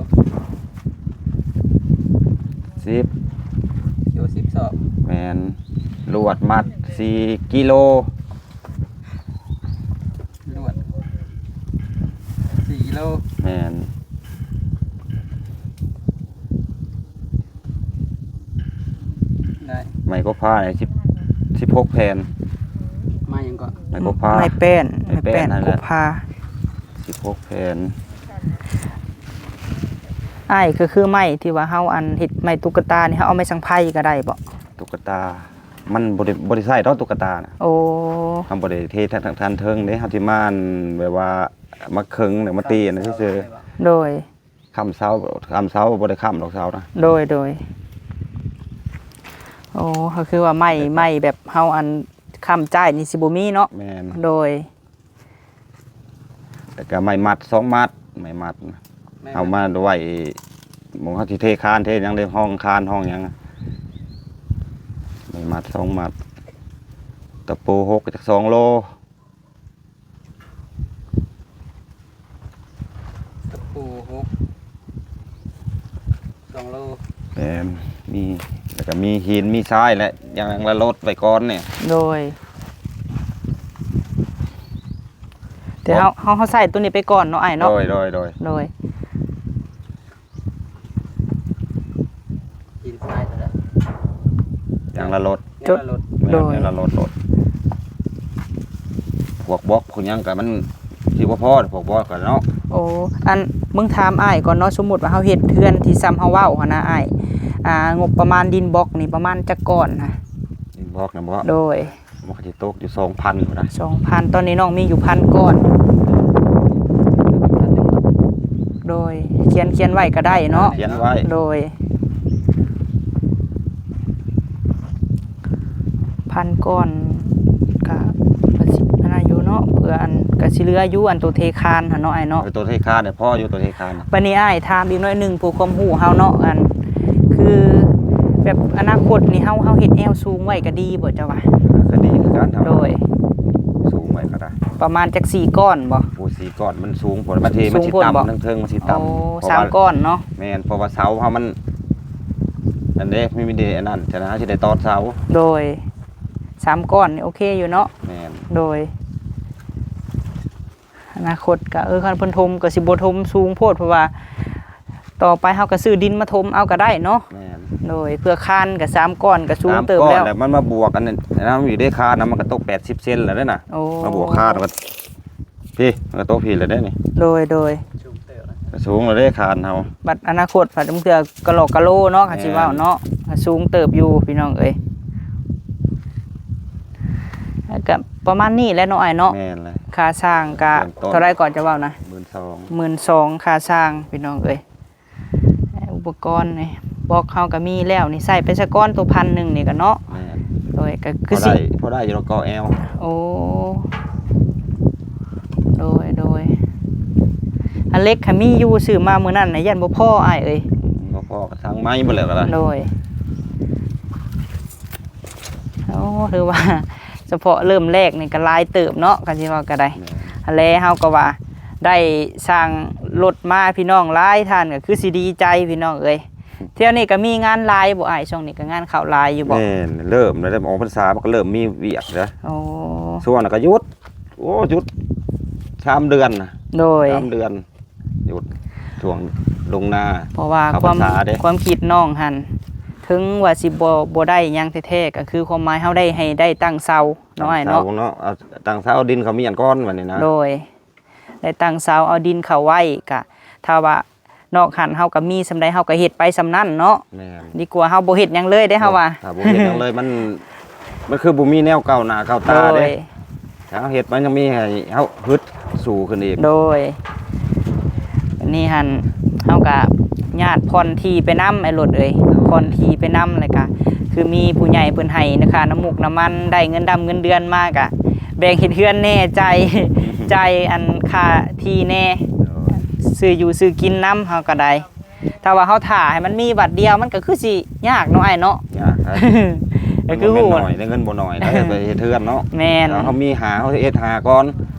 ສິບ ຂຽວສິບສອບ. ແມ່ນ. ລວດມັດສີ່ກິໂລ. ລວດສີ່ກິໂລ. ແມ່ນ. ໄດ້ ໄມ້ກົກພານີ້ສິບ ສິບຫົກແຜ່ນ. ໄມ້ຫຍັງເກາະ? ໄມ້ກົກພາ. ໄມ້ແປ້ນ ໄມ້ແປ້ນ ໄມ້ແປ້ນນັ້ນແຫຼະ ກົກພາ ສິບຫົກແຜ່ນ. ອ້າຍ ກໍຄືໄມ້ທີ່ວ່າເຮົາ ອັນ ເຮັດໄມ້ຕຸກກະຕານີ້ ເຮົາເອົາໄມ້ສັງໄພກໍໄດ້ບໍ່? ຕຸກກະຕາ ມັນບໍ່ໄດ້ ບໍ່ໄດ້ໃຊ້ດອກຕຸກກະຕານະ. ໂອ້ ເຮົາບໍ່ໄດ້ເທທາງ ທາງເທິງເດ້ ເຮົາຊິມາ ອັນ ແບບວ່າມາເຄິ່ງ ແລ້ວມາຕີອັນນັ້ນຊື່ໆ. ໂດຍ. ຄ້ຳເສົາ ຄ້ຳເສົາ ບໍ່ໄດ້ຄ້ຳດອກເສົານະ. ໂດຍ ໂດຍ. ໂອ້ ກໍຄືວ່າໄມ້ ແບບ ໄມ້ແບບເຮົາ ອັນ ຄ້ຳຈ້າຍນີ້ຊິບໍ່ມີເນາະ. ແມ່ນ. ໂດຍ. ແລ້ວກໍໄມ້ມັດສອງມັດ ໄມ້ມັດນະ ໄມ້ມັດ ເອົາມາໄວ້ໝ່ອງເຮົາຊິເທຄານເທຫຍັງເດ້ ຫ້ອງຄານຫ້ອງຫຍັງ. ໄມ້ມັດສອງມັດ ຕະປູຫົກຈັກສອງໂລ. ຕະປູຫົກ ສອງໂລ. ແມ່ນ. ມີ ແລ້ວກໍມີຫີນ ມີຊາຍ ແລະ ຫຍັງລະລົດໄວ້ກ່ອນນີ້. ໂດຍ. ແຕ່ເຮົາ ເຮົາ ເຮົາໃຊ້ໂຕນີ້ໄປກ່ອນເນາະອ້າຍເນາະ. ໂດຍ ໂດຍ ໂດຍ ໂດຍ. ຫີນຊາຍເທົ່າໃດ? ຢ່າງລະລົດ. ຢ່າງລະລົດ. ໂດຍ ຢ່າງລະລົດໂລດ. ພວກບລັອກພວກຫຍັງກະມັນຊິບໍ່ພໍ ພວກບລັອກກະເນາະ. ໂອ້ ອັນ ເບິ່ງຖາມອ້າຍກ່ອນເນາະ, ສົມມຸດວ່າເຮົາເຮັດເຮືອນທີ່ຊ່ຳເຮົາເວົ້າຫັ້ນນະອ້າຍ, ອ່າ ງົບປະມານດິນບລັອກນີ້ປະມານຈັກກ້ອນນະ? ດິນບລັອກນະບໍ? ໂດຍ. ມັນກະຊິຕົກຢູ່ສອງພັນພຸ້ນນະ. ສອງພັນ. ຕອນນີ້ນ້ອງມີຢູ່ພັນກ້ອນ. ໂດຍ ຂຽນ ຂຽນໄວ້ກະໄດ້ເນາະ. ຂຽນໄວ້. ໂດຍ ພັນກ້ອນກະ ກະຊິອັນນັ້ນຢູ່ເນາະ, ເພື່ອອັນ ກະຊິເຫຼືອຢູ່ອັນໂຕເທຄານຫັ້ນເນາະອ້າຍເນາະ. ເອີ ໂຕເທຄານນີ້ພໍຢູ່ ໂຕເທຄານ. ບາດນີ້ອ້າຍຖາມອີກໜ້ອຍໜຶ່ງ ເພື່ອຄວາມຮູ້ເຮົາເນາະ, ອັນ ຄືແບບອະນາຄົດນີ້ ເຮົາ ເຮົາເຮັດແອວສູງໄວ້ກະດີບໍ່ເຈົ້າວ່າ? ກະດີຄືກັນ. ໂດຍ ສູງໄວ້ກະໄດ້. ປະມານຈັກສີ່ກ້ອນບໍ່? ໂອ້ ສີ່ກ້ອນມັນສູງໂພດ, ບາງທີມັນຊິຕ່ຳ ທາງເທິງມັນຊິຕ່ຳ. ໂອ້ ສາມກ້ອນເນາະ. ແມ່ນ ເພາະວ່າເສົາເຮົາມັນ ອັນເດ້ ມີ ມີແຕ່ອັນນັ້ນ ສະນັ້ນເຮົາຊິໄດ້ຕອດເສົາ. ໂດຍ ສາມກ້ອນນີ້ໂອເຄຢູ່ເນາະ. ແມ່ນ. ໂດຍ ອະນາຄົດກະ ເອີ ຄັນເພິ່ນຖົມກະຊິບໍ່ຖົມສູງໂພດ ເພາະວ່າຕໍ່ໄປເຮົາກະຊື້ດິນມາຖົມເອົາກະໄດ້ເນາະ. ແມ່ນ. ໂດຍ ເພື່ອຄານກະສາມກ້ອນກະສູງເຕີບແລ້ວ. ສາມກ້ອນແລ້ວ ມັນມາບວກອັນນັ້ນ ອັນນັ້ນຢູ່ເດ້ ຄານນະ ມັນກະຕົກແປດສິບເຊັນແລ້ວເດ້ນະ. ໂອ້ ມາບວກຄານ ພີ້ ມັນກະຕົກພີ້ແລ້ວເດ້ນີ້. ໂດຍ ໂດຍ ສູງແລ້ວເດ້ຄານເຮົາ. ບັດອະນາຄົດພັດບາງເທື່ອກະຫຼອກກະໂລເນາະ ຄັນຊິເວົ້າເນາະ. ແມ່ນ. ກະສູງເຕີບຢູ່ພີ່ນ້ອງເອີຍ. ກະປະມານນີ້ແຫຼະເນາະອ້າຍເນາະ. ແມ່ນແຫຼະ. ຄ່າຊ່າງກະເທົ່າໃດກ່ອນຈະເວົ້ານະ? ໝື່ນສອງ ໝື່ນສອງ ຄ່າຊ່າງພີ່ນ້ອງເອີຍ. ອຸປະກອນນີ້ ບລັອກເຮົາກະມີແລ້ວນີ້ ໃສ່ໄປສາກ່ອນໂຕພັນໜຶ່ງນີ້ກະເນາະ. ແມ່ນ. ໂດຍ ກະຄືຊິພໍໄດ້ ພໍໄດ້ຢູ່ດອກ ເກົ້າແອວ. ໂອ້ ໂດຍ ໂດຍ. ອັນເຫຼັກຫາມີຢູ່ ຊື້ມາມື້ນັ້ນນະ ຢ້ານບໍ່ພໍອ້າຍເອີຍ. ບໍ່ພໍກະສັ່ງໃໝ່ໝົດແລ້ວກະໄດ້. ໂດຍ. ໂອ້ ຖືວ່າສະເພາະເລີ່ມແລກນີ້ກະຫຼາຍເຕີບເນາະ ຄັນຊິເວົ້າກະໄດ້. ແມ່ນ. ຫັ້ນແຫຼະ ເຮົາກະວ່າໄດ້ສ້າງລົດມາ ພີ່ນ້ອງຫຼາຍທ່ານກະຄືຊິດີໃຈພີ່ນ້ອງເອີຍ. ແຖວນີ້ກະມີງານຫຼາຍບໍ່ອ້າຍ? ຊ່ວງນີ້ກະງານເຂົ້າຫຼາຍຢູ່ບໍ່? ແມ່ນ ເລີ່ມແລ້ວ ອອກພັນສາມັນກະເລີ່ມມີວຽກແລ້ວ. ໂອ້ ຊ່ວງນັ້ນກະຢຸດ ໂອ້ ຢຸດສາມເດືອນນະ. ໂດຍ ສາມເດືອນ. ຢຸດຊ່ວງລົງນາ ເພາະວ່າຄວາມ ຄວາມຄິດນ້ອງຫັ້ນ ເຖິງວ່າຊິບໍ່ ບໍ່ໄດ້ຫຍັງແທ້ໆ ກະຄືຄວາມໝາຍເຮົາໄດ້ ໃຫ້ໄດ້ຕັ້ງເສົາເນາະອ້າຍເນາະ. ເສົາເນາະ ເອົາຕັ້ງເສົາ ເອົາດິນເຂົ້າມຽນກ່ອນບາດນີ້ນະ. ໂດຍ ໄດ້ຕັ້ງເສົາ ເອົາດິນເຂົ້າໄວ້ ກະຖ້າວ່ານອກຫັ້ນເຮົາກະມີສ່ຳໃດເຮົາກະເຮັດໄປສ່ຳນັ້ນເນາະ. ແມ່ນ. ດີກວ່າເຮົາບໍ່ເຮັດຫຍັງເລີຍເດ້ ເຮົາວ່າ ຖ້າບໍ່ເຮັດຫຍັງເລີຍ ມັນ ມັນຄືບໍ່ມີແນວກ້າວໜ້າກ້າວຕາເດ້. ໂດຍ. ຖ້າເຮົາເຮັດມັນຍັງມີໃຫ້ເຮົາຮຶດສູ້ຂຶ້ນອີກ. ໂດຍ. ອັນນີ້ຫັ້ນ ເຮົາກະຍາດຜ່ອນທີ່ໄປນຳ ອ້າຍໂລດເອີຍ. ໂດຍ. ຜ່ອນທີ່ໄປນຳ ແລ້ວກະຄືມີຜູ້ໃຫຍ່ເພິ່ນໃຫ້ນະ ຄ່ານ້ຳມູກນ້ຳມັນ ໄດ້ເງິນດຳເງິນເດືອນມາກະແບ່ງເຮັດເຮືອນແດ່ ຈ່າຍ ຈ່າຍອັນຄ່າທີ່ແດ່. ໂດຍ. ຊື້ຢູ່ຊື້ກິນນຳ ເຮົາກະໄດ້. ຖ້າວ່າເຮົາຖ້າໃຫ້ມັນມີບາດດຽວ ມັນກະຄືຊິຍາກເນາະອ້າຍເນາະ. ຍາກ. ກະຄື ມັນບໍ່ແມ່ນໜ້ອຍເດ້ ເງິນບໍ່ໜ້ອຍເດ້ ໄປເຮັດເຮືອນເນາະ. ແມ່ນ. ຖ້າເຮົາມີຫ້າ ເຮົາເຮັດຫ້າກ່ອນ.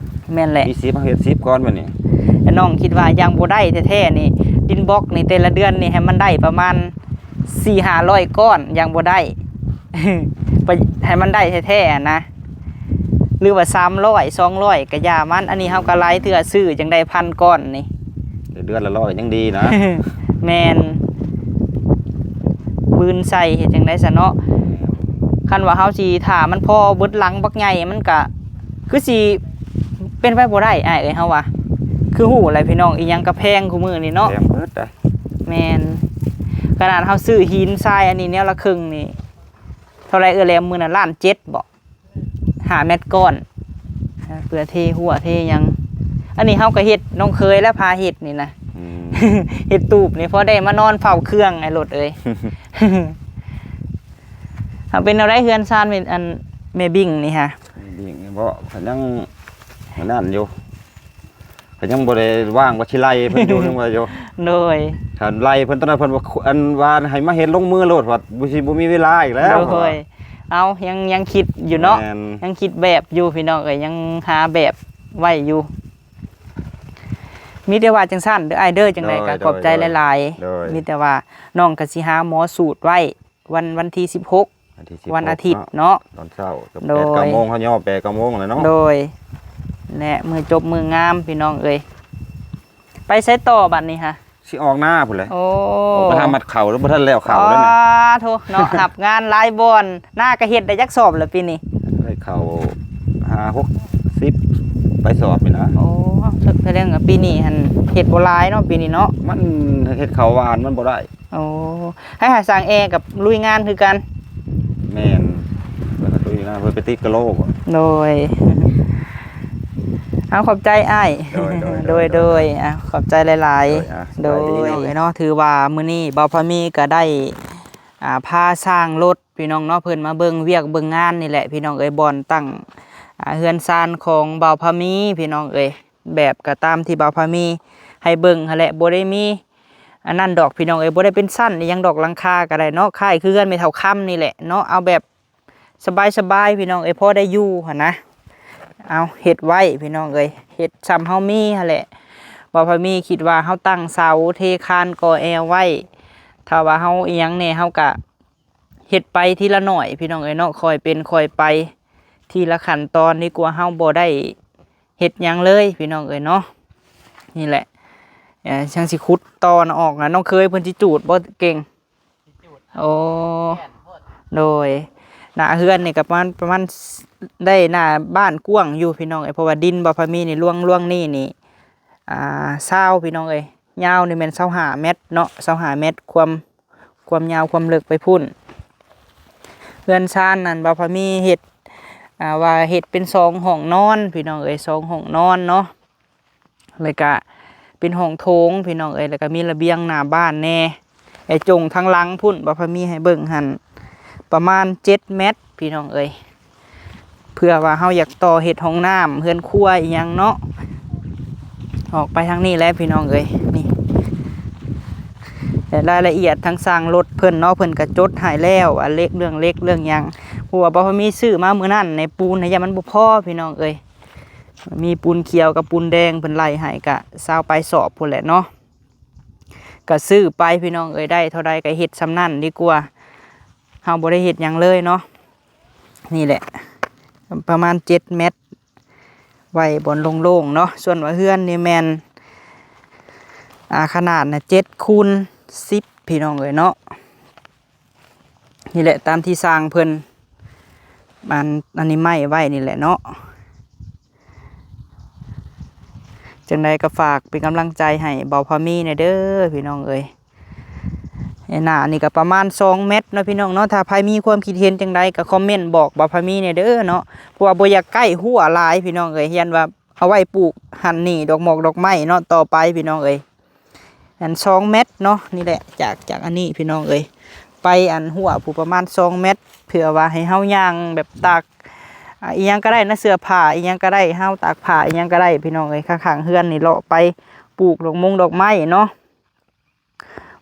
ແມ່ນແຫຼະ. ມີສິບ ເຮົາເຮັດສິບກ່ອນບາດນີ້. ແຕ່ນ້ອງຄິດວ່າຢ່າງບໍ່ໄດ້ແທ້ໆນີ້ ດິນບລັອກນີ້ແຕ່ລະເດືອນນີ້ໃຫ້ມັນໄດ້ປະມານສີ່ຫ້າຮ້ອຍກ້ອນ ຢ່າງບໍ່ໄດ້ ໄປ ໃຫ້ມັນໄດ້ແທ້ໆຫັ້ນນະ. ຫຼືວ່າສາມຮ້ອຍ ສອງຮ້ອຍກະຢ່າມັນ. ອັນນີ້ເຮົາກະຫຼາຍເທື່ອຊື້ຈັ່ງໄດ້ພັນກ້ອນນີ້. ໄດ້ເດືອນລະຮ້ອຍຍັງດີນະ. ແມ່ນ. ບືນໃສ່ເຮັດຈັ່ງໃດຊະເນາະ. ແມ່ນ. ຄັນວ່າເຮົາຊິຖ້າມັນພໍເບິດຫຼັງບັກໃຫຍ່ ມັນກະຄືຊິເປັນໄປບໍ່ໄດ້ອ້າຍເອີຍ ເຮົາວ່າ. ຄືຮູ້ແຫຼະພີ່ນ້ອງ ອີ່ຫຍັງກະແພງຄູ່ມື້ນີ້ເນາະ. ແພງເບິດເດ້. ແມ່ນ. ຂະໜາດເຮົາຊື້ຫີນຊາຍອັນນີ້ແນວລະເຄິ່ງນີ້ ເທົ່າໃດເອື້ອຍແຫຼມມື້ນັ້ນ ລ້ານເຈັດບໍ? ຫ້າແມັດກ້ອນ ເພື່ອເທຮົ້ວເທຫຍັງ. ອັນນີ້ເຮົາກະເຮັດ ນ້ອງເຂີຍແຫຼະພາເຮັດນີ້ນະ. ອືມ. ເຮັດຕູບນີ້ ພໍໄດ້ມານອນເຝົ້າເຄື່ອງ ອ້າຍໂລດເອີຍ. ເປັນແນວໃດເຮືອນຊານ ອັນແມ່ບິ້ງນີ້ຫະ? ແມ່ບິ້ງນີ້ບໍ ກະຍັງອັນນັ້ນຢູ່. ກະຍັງບໍ່ໄດ້ວາງວ່າຊິໄລ່ເພິ່ນຢູ່ ຍັງວ່າຢູ່. ໂດຍ. ຄັນໄລ່ເພິ່ນຕອນນັ້ນ ເພິ່ນວ່າ ອັນວ່າໃຫ້ມາເຮັດລົງມືໂລດ ວ່າບໍ່ ຊິບໍ່ມີເວລາອີກແລ້ວ. ໂດຍ. ເອົ້າ ຍັງ ຍັງຄິດຢູ່ເນາະ. ແມ່ນ. ຍັງຄິດແບບຢູ່ພີ່ນ້ອງເອີຍ ຍັງຫາແບບໄວ້ຢູ່. ມີແຕ່ວ່າຈັ່ງຊັ້ນເດີອ້າຍເດີ ຈັ່ງໃດກະ ໂດຍ ຂອບໃຈ ໂດຍ ຫຼາຍໆ. ໂດຍ. ມີແຕ່ວ່ານ້ອງກະຊິຫາໝໍສູດໄວ້ ວັນ ວັນທີສິບຫົກ ວັນທີສິບຫົກ ວັນອາທິດເນາະ ເນາະ ຕອນເຊົ້າ. ໂດຍ. ແປດເກົ້າໂມງ ເຮົາຍໍແປດເກົ້າໂມງແຫຼະເນາະ. ໂດຍ. ອື ແລະ ມື້ຈົບມື້ງາມພີ່ນ້ອງເອີຍ. ໄປໃສຕໍ່ບັດນີ້ຫະ? ຊິອອກນາພຸ້ນແຫຼະ. ໂອ້ ໄປຫາມັດເຂົ້າ ແລ້ວບໍ່ທັນແລ້ວເຂົ້າເລີຍນະ. ໂທ້ເນາະ ຮັບງານຫຼາຍບ່ອນ. ນາກະເຮັດໄດ້ຈັກສອບແລ້ວປີນີ້? ໄດ້ເຂົ້າຫ້າຫົກສິບປາຍສອບນີ້ນະ. ໂອ້ ສະແດງວ່າປີນີ້ຫັ້ນເຮັດບໍ່ຫຼາຍເນາະ ປີນີ້ເນາະ. ມັນເຮັດເຂົ້າຫວານມັນບໍ່ໄດ້. ໂອ້ ໃຫ້ຫາຊ່າງແອກັບລຸຍງານຄືກັນ. ແມ່ນ ເພິ່ນກະລຸຍງານ ເພິ່ນໄປຕິດກະໂລ. ໂດຍ ເອົາ ຂອບໃຈອ້າຍ. ໂດຍ ໂດຍ ໂດຍ ໂດຍ ໂດຍ ເອົາ ຂອບໃຈຫຼາຍໆ. ໂດຍ ອ່ະ ໂດຍ ສະບາຍດີເນາະ. ເນາະ ຖືວ່າມື້ນີ້ບ່າວພາມີກະໄດ້ ອ່າ ພາຊ່າງລົດພີ່ນ້ອງເນາະ ເພິ່ນມາເບິ່ງວຽກເບິ່ງງານນີ້ແຫຼະພີ່ນ້ອງເອີຍ ບ່ອນຕັ້ງ ອ່າ ເຮືອນຊານຂອງບ່າວພາມີພີ່ນ້ອງເອີຍ. ແບບກະຕາມທີ່ບ່າວພາມີໃຫ້ເບິ່ງຫັ້ນແຫຼະ ບໍ່ໄດ້ມີອັນນັ້ນດອກພີ່ນ້ອງເອີຍ ບໍ່ໄດ້ເປັນຊັ້ນອີ່ຫຍັງດອກ ຫຼັງຄາກະໄດ້ເນາະ ຄ້າຍຄືເຮືອນແມ່ເຖົ້າຄຳນີ້ແຫຼະເນາະ. ເອົາແບບສະບາຍໆ ພີ່ນ້ອງເອີຍ ພໍໄດ້ຢູ່ຫັ້ນນະ. ເອົາ ເຮັດໄວ້ພີ່ນ້ອງເອີຍ ເຮັດຊ່ຳເຮົາມີຫັ້ນແຫຼະ. ບ່າວພາມີຄິດວ່າເຮົາຕັ້ງເສົາ ເທຄານ ກໍ່ແອວໄວ້ ຖ້າວ່າເຮົາອີ່ຫຍັງແດ່ ເຮົາກະ ເຮັດໄປທີລະໜ້ອຍພີ່ນ້ອງເອີຍເນາະ ຄ່ອຍເປັນຄ່ອຍໄປ ທີລະຂັ້ນຕອນ ດີກວ່າເຮົາບໍ່ໄດ້ເຮັດຫຍັງເລີຍພີ່ນ້ອງເອີຍເນາະ. ນີ້ແຫຼະ ເອີ ຈັ່ງຊິຂຸດຕໍ່ນະ ອອກນະ. ນ້ອງເຂີຍເພິ່ນຊິຈູດບໍ່ເກັ່ງ? ໂອ້ ໂດຍ ໜ້າເຮືອນນີ້ກະປະມານ ປະມານ ໄດ້ໜ້າບ້ານກວ້າງຢູ່ພີ່ນ້ອງເອີຍ ເພາະວ່າດິນບ່າວພາມີນີ້ ລວງ ລວງນີ້ນີ້ ອ່າ ຊາວ ພີ່ນ້ອງເອີຍ ຍາວນີ້ແມ່ນຊາວຫ້າແມັດເນາະ ຊາວຫ້າແມັດ ຄວາມ ຄວາມຍາວຄວາມເລິກໄປພຸ້ນ. ເຮືອນຊານນັ້ນບ່າວພາມີເຮັດ ອ່າ ວ່າເຮັດເປັນສອງຫ້ອງນອນພີ່ນ້ອງເອີຍ ສອງຫ້ອງນອນເນາະ ແລ້ວກະເປັນຫ້ອງໂຖງພີ່ນ້ອງເອີຍ ແລ້ວກະມີລະບຽງໜ້າບ້ານແດ່. ແລະ ຈົ່ງທາງຫຼັງພຸ້ນ ບ່າວພາມີໃຫ້ເບິ່ງຫັ້ນ ປະມານເຈັດແມັດພີ່ນ້ອງເອີຍ. ເພື່ອວ່າເຮົາຢາກຕໍ່ເຮັດຫ້ອງນ້ຳ ເຮືອນຄົວອີ່ຫຍັງເນາະ ອອກໄປທາງນີ້ແຫຼະພີ່ນ້ອງເອີຍ. ນີ້ ແລະ ລາຍລະອຽດທາງຊ່າງລົດເພິ່ນເນາະ ເພິ່ນກະຈົດໃຫ້ແລ້ວ ວ່າເຫຼັກ ເລື່ອງເຫຼັກເລື່ອງຫຍັງ ເພາະວ່າບໍ່ມີ ຊື້ມາມື້ນັ້ນໃນປູນນະ ຢ້ານມັນບໍ່ພໍພີ່ນ້ອງເອີຍ. ມີປູນຂຽວກັບປູນແດງ ເພິ່ນໄລ່ໃຫ້ກະຊາວປາຍສອບພຸ້ນແຫຼະເນາະ. ກະຊື້ໄປພີ່ນ້ອງເອີຍ ໄດ້ເທົ່າໃດກະເຮັດຊ່ຳນັ້ນດີກວ່າ ເຮົາບໍ່ໄດ້ເຮັດຫຍັງເລີຍເນາະ. ນີ້ແຫຼະ ປະມານເຈັດແມັດ ໄວ້ບ່ອນໂລ່ງໆເນາະ. ສ່ວນວ່າເຮືອນນີ້ແມ່ນ ອ່າ ຂະໜາດນະ ເຈັດຄູນສິບ ພີ່ນ້ອງເອີຍເນາະ. ນີ້ແຫຼະ ຕາມທີ່ຊ່າງເພິ່ນ ອັນ ອັນນີ້ໄມ້ໄວ້ນີ້ແຫຼະເນາະ. ຈັ່ງໃດກໍຝາກເປັນກຳລັງໃຈໃຫ້ບ່າວພາມີແດ່ເດີພີ່ນ້ອງເອີຍ. ໜ້ານີ້ກໍປະມານສອງແມັດເນາະພີ່ນ້ອງເນາະ. ຖ້າໃຜມີຄວາມຄິດເຫັນຈັ່ງໃດກໍຄອມເມັນບອກບ່າວພາມີແດ່ເດີເນາະ ເພາະວ່າບໍ່ຢາກໃກ້ຮົ້ວຫຼາຍພີ່ນ້ອງເອີຍ ຢ້ານວ່າເອົາໄວ້ປູກຫັ້ນນີ້ ດອກໝອກດອກໄມ້ເນາະ ຕໍ່ໄປພີ່ນ້ອງເອີຍ. ອັນ ສອງແມັດເນາະ ນີ້ແຫຼະ ຈາກ ຈາກອັນນີ້ພີ່ນ້ອງເອີຍ ໄປອັນຮົ້ວພຸ້ນປະມານສອງແມັດ ເພື່ອວ່າໃຫ້ເຮົາຍ່າງແບບຕາກ ອ່າ ອີ່ຫຍັງກໍໄດ້ນະ ເສື້ອຜ້າອີ່ຫຍັງກໍໄດ້ ເຮົາຕາກຜ້າອີ່ຫຍັງກໍໄດ້ພີ່ນ້ອງເອີຍ. ຂ້າງໆເຮືອນນີ້ເລາະໄປປູກດອກມົງດອກໄມ້ເນາະ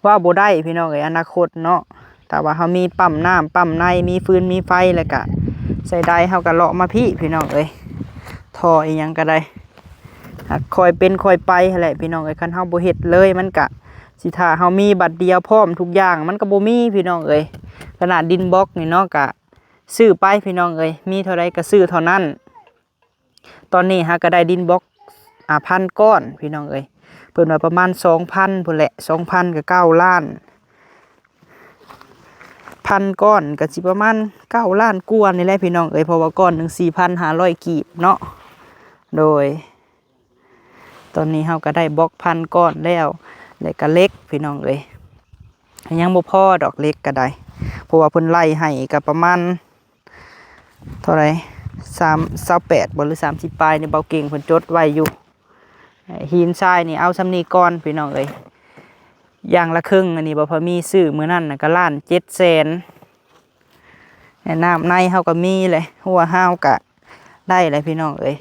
ວ່າບໍ່ໄດ້ພີ່ນ້ອງເອີຍ ອະນາຄົດເນາະ. ຖ້າວ່າເຮົາມີປ້ຳນ້ຳປ້ຳໃນ ມີຟືນມີໄຟ ແລ້ວກະໃສ່ໄດ ເຮົາກະເລາະມາພີ້ພີ່ນ້ອງເອີຍ. ທໍ່ອີ່ຫຍັງກະໄດ້ ຫາກຄ່ອຍເປັນຄ່ອຍໄປຫັ້ນແຫຼະພີ່ນ້ອງເອີຍ. ຄັນເຮົາບໍ່ເຮັດເລີຍ ມັນກະຊິຖ້າເຮົາມີບັດດຽວພ້ອມທຸກຢ່າງ ມັນກະບໍ່ມີພີ່ນ້ອງເອີຍ. ຂະໜາດດິນບລັອກນີ້ເນາະ ກະຊື້ໄປພີ່ນ້ອງເອີຍ ມີເທົ່າໃດກະຊື້ເທົ່ານັ້ນ. ຕອນນີ້ຫາກະໄດ້ດິນບລັອກ ອ່າ ພັນກ້ອນພີ່ນ້ອງເອີຍ. ເພິ່ນວ່າປະມານສອງພັນພຸ້ນແຫຼະ ສອງພັນກະເກົ້າລ້ານ ພັນກ້ອນກະຊິປະມານເກົ້າລ້ານກວ່ານີ້ແຫຼະພີ່ນ້ອງເອີຍ ເພາະວ່າກ້ອນໜຶ່ງສີ່ພັນຫ້າຮ້ອຍກີບເນາະ. ໂດຍ ຕອນນີ້ເຮົາກະໄດ້ບລັອກພັນກ້ອນແລ້ວ ແລະກະເຫຼັກພີ່ນ້ອງເອີຍ ຍັງບໍ່ພໍດອກເຫຼັກກະໄດ້ ເພາະວ່າເພິ່ນໄລ່ໃຫ້ກະປະມານ ເທົ່າໃດ ສາມ ຊາວແປດບໍ່ ຫຼື ສາມສິບປາຍນີ້ ເບົາເກັ່ງເພິ່ນຈົດໄວ້ຢູ່. ຫີນຊາຍນີ້ເອົາຊ່ຳນີ້ກ່ອນພີ່ນ້ອງເອີຍ. ຢ່າງລະເຄິ່ງ ອັນນີ້ບໍ່ພໍມີຊື້ມື້ນັ້ນນະກະລ້ານເຈັດແສນ. ແລະ ນ້ຳໃນເຮົາກະມີແຫຼະ ຮົ້ວເຮົາກະໄດ້ແຫຼະພີ່ນ້ອງເອີຍ.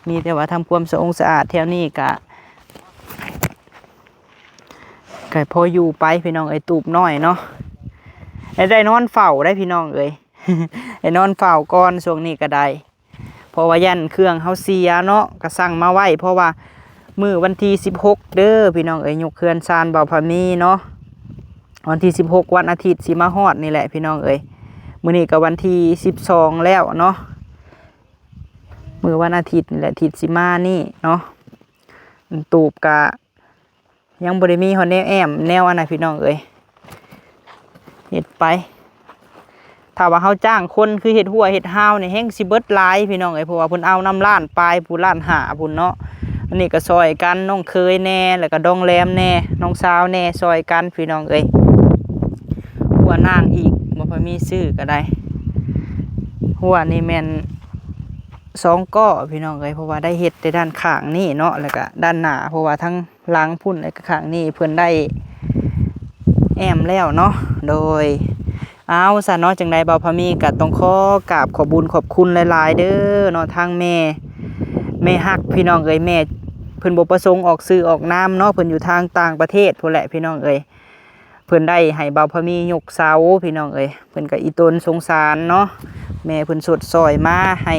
ມີແຕ່ວ່າທຳຄວາມສະອົງສະອາດແຖວນີ້ກະ ກະພໍຢູ່ໄປພີ່ນ້ອງເອີຍ ຕູບນ້ອຍເນາະ. ແລະ ໄດ້ນອນເຝົ້າໄດ໋ພີ່ນ້ອງເອີຍ. ໄດ້ນອນເຝົ້າກ່ອນຊ່ວງນີ້ກະໄດ້ ເພາະວ່າຢ້ານເຄື່ອງເຮົາເສຍເນາະ ກະສັ່ງມາໄວ້ ເພາະວ່າມື້ວັນທີສິບຫົກເດີພີ່ນ້ອງເອີຍ ຍົກເຮືອນຊານບ່າວພາມີເນາະ. ວັນທີສິບຫົກ ວັນອາທິດຊິມາຮອດນີ້ແຫຼະພີ່ນ້ອງເອີຍ. ມື້ນີ້ກະວັນທີສິບສອງແລ້ວເນາະ. ມື້ວັນອາທິດນີ້ແຫຼະ ທິດຊິມານີ້ເນາະ. ຕູບກະຍັງບໍ່ໄດ້ມີຮອດແນວແອ້ມແນວອັນນັ້ນ ພີ່ນ້ອງເອີຍ ເຮັດໄປ. ຖ້າວ່າເຮົາຈ້າງຄົນຄືເຮັດຮົ້ວເຮັດຮາວນີ້ ແຮ່ງຊິເບິດຫຼາຍ ພີ່ນ້ອງເອີຍ ເພາະວ່າເພິ່ນເອົານຳລ້ານປາຍພຸ້ນ ລ້ານຫ້າພຸ້ນເນາະ. ອັນນີ້ກໍຊ່ອຍກັນ ນ້ອງເຂີຍແດ່ ແລ້ວກໍດອງແຫຼມແດ່ ນ້ອງສາວແດ່ ຊ່ອຍກັນ ພີ່ນ້ອງເອີຍ. ຮົ້ວນາງອີກ ບໍ່ພໍມີຊື້ກໍໄດ້. ຮົ້ວນີ້ແມ່ນສອງກໍ ພີ່ນ້ອງເອີຍ ເພາະວ່າໄດ້ເຮັດແຕ່ດ້ານຂ້າງນີ້ເນາະ ແລ້ວກໍດ້ານໜ້າ ເພາະວ່າທາງ ຫຼັງພຸ້ນ ແລະກໍຂ້າງນີ້ເພິ່ນໄດ້ແອ້ມແລ້ວເນາະ. ໂດຍ ເອົາ ຊັ້ນເນາະ ຈັ່ງໃດບ່າວພາມີກໍຕ້ອງຂໍກາບຂອບບຸນຂອບຄຸນຫຼາຍໆເດີເນາະ ທາງແມ່ ແມ່ຮັກ ພີ່ນ້ອງເອີຍ. ແມ່ເພິ່ນບໍ່ປະສົງອອກຊື່ອອກນາມເນາະ ເພິ່ນຢູ່ທາງຕ່າງປະເທດພຸ້ນແຫຼະ ພີ່ນ້ອງເອີຍ. ເພິ່ນໄດ້ໃຫ້ບ່າວພາມີຍົກເສົາ ພີ່ນ້ອງເອີຍ ເພິ່ນກໍອີ່ຕົນສົງສານເນາະ. ແມ່ເພິ່ນຊົດຊ່ອຍມາໃຫ້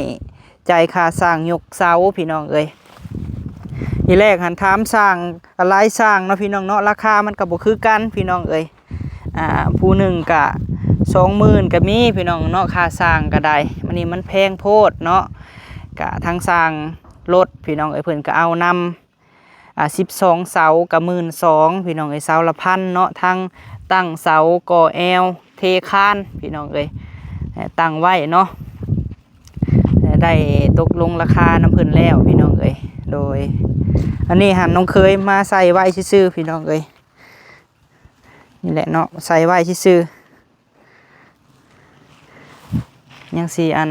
ຈ່າຍຄ່າສ້າງຍົກເສົາ ພີ່ນ້ອງເອີຍ. ທີແລກຫັ້ນຖາມຊ່າງ ຫຼາຍຊ່າງເນາະ ພີ່ນ້ອງເນາະ ລາຄາມັນກໍບໍ່ຄືກັນ ພີ່ນ້ອງເອີຍ. ອ່າ ຜູ້ໜຶ່ງກະສອງໝື່ນກໍມີ ພີ່ນ້ອງເນາະ ຄ່າຊ່າງກໍໄດ້. ອັນນີ້ມັນແພງໂພດເນາະ. ກະທາງຊ່າງລົດ ພີ່ນ້ອງເອີຍ ເພິ່ນກໍເອົານຳ ອ່າ ສິບສອງເສົາກໍໝື່ນສອງ ພີ່ນ້ອງເອີຍ ເສົາລະພັນເນາະ. ທັງຕັ້ງເສົາ ກໍ່ແອວ ເທຄານ ພີ່ນ້ອງເອີຍ ຕັ້ງໄວ້ເນາະ. ໄດ້ຕົກລົງລາຄານຳເພິ່ນແລ້ວ ພີ່ນ້ອງເອີຍ. ໂດຍ ອັນນີ້ຫັ້ນນ້ອງເຂີຍມາໃສ່ໄວ້ຊື່ໆ ພີ່ນ້ອງເອີຍ. ນີ້ແຫຼະເນາະ ໃສ່ໄວ້ຊື່ໆ ຍັງຊິອັນ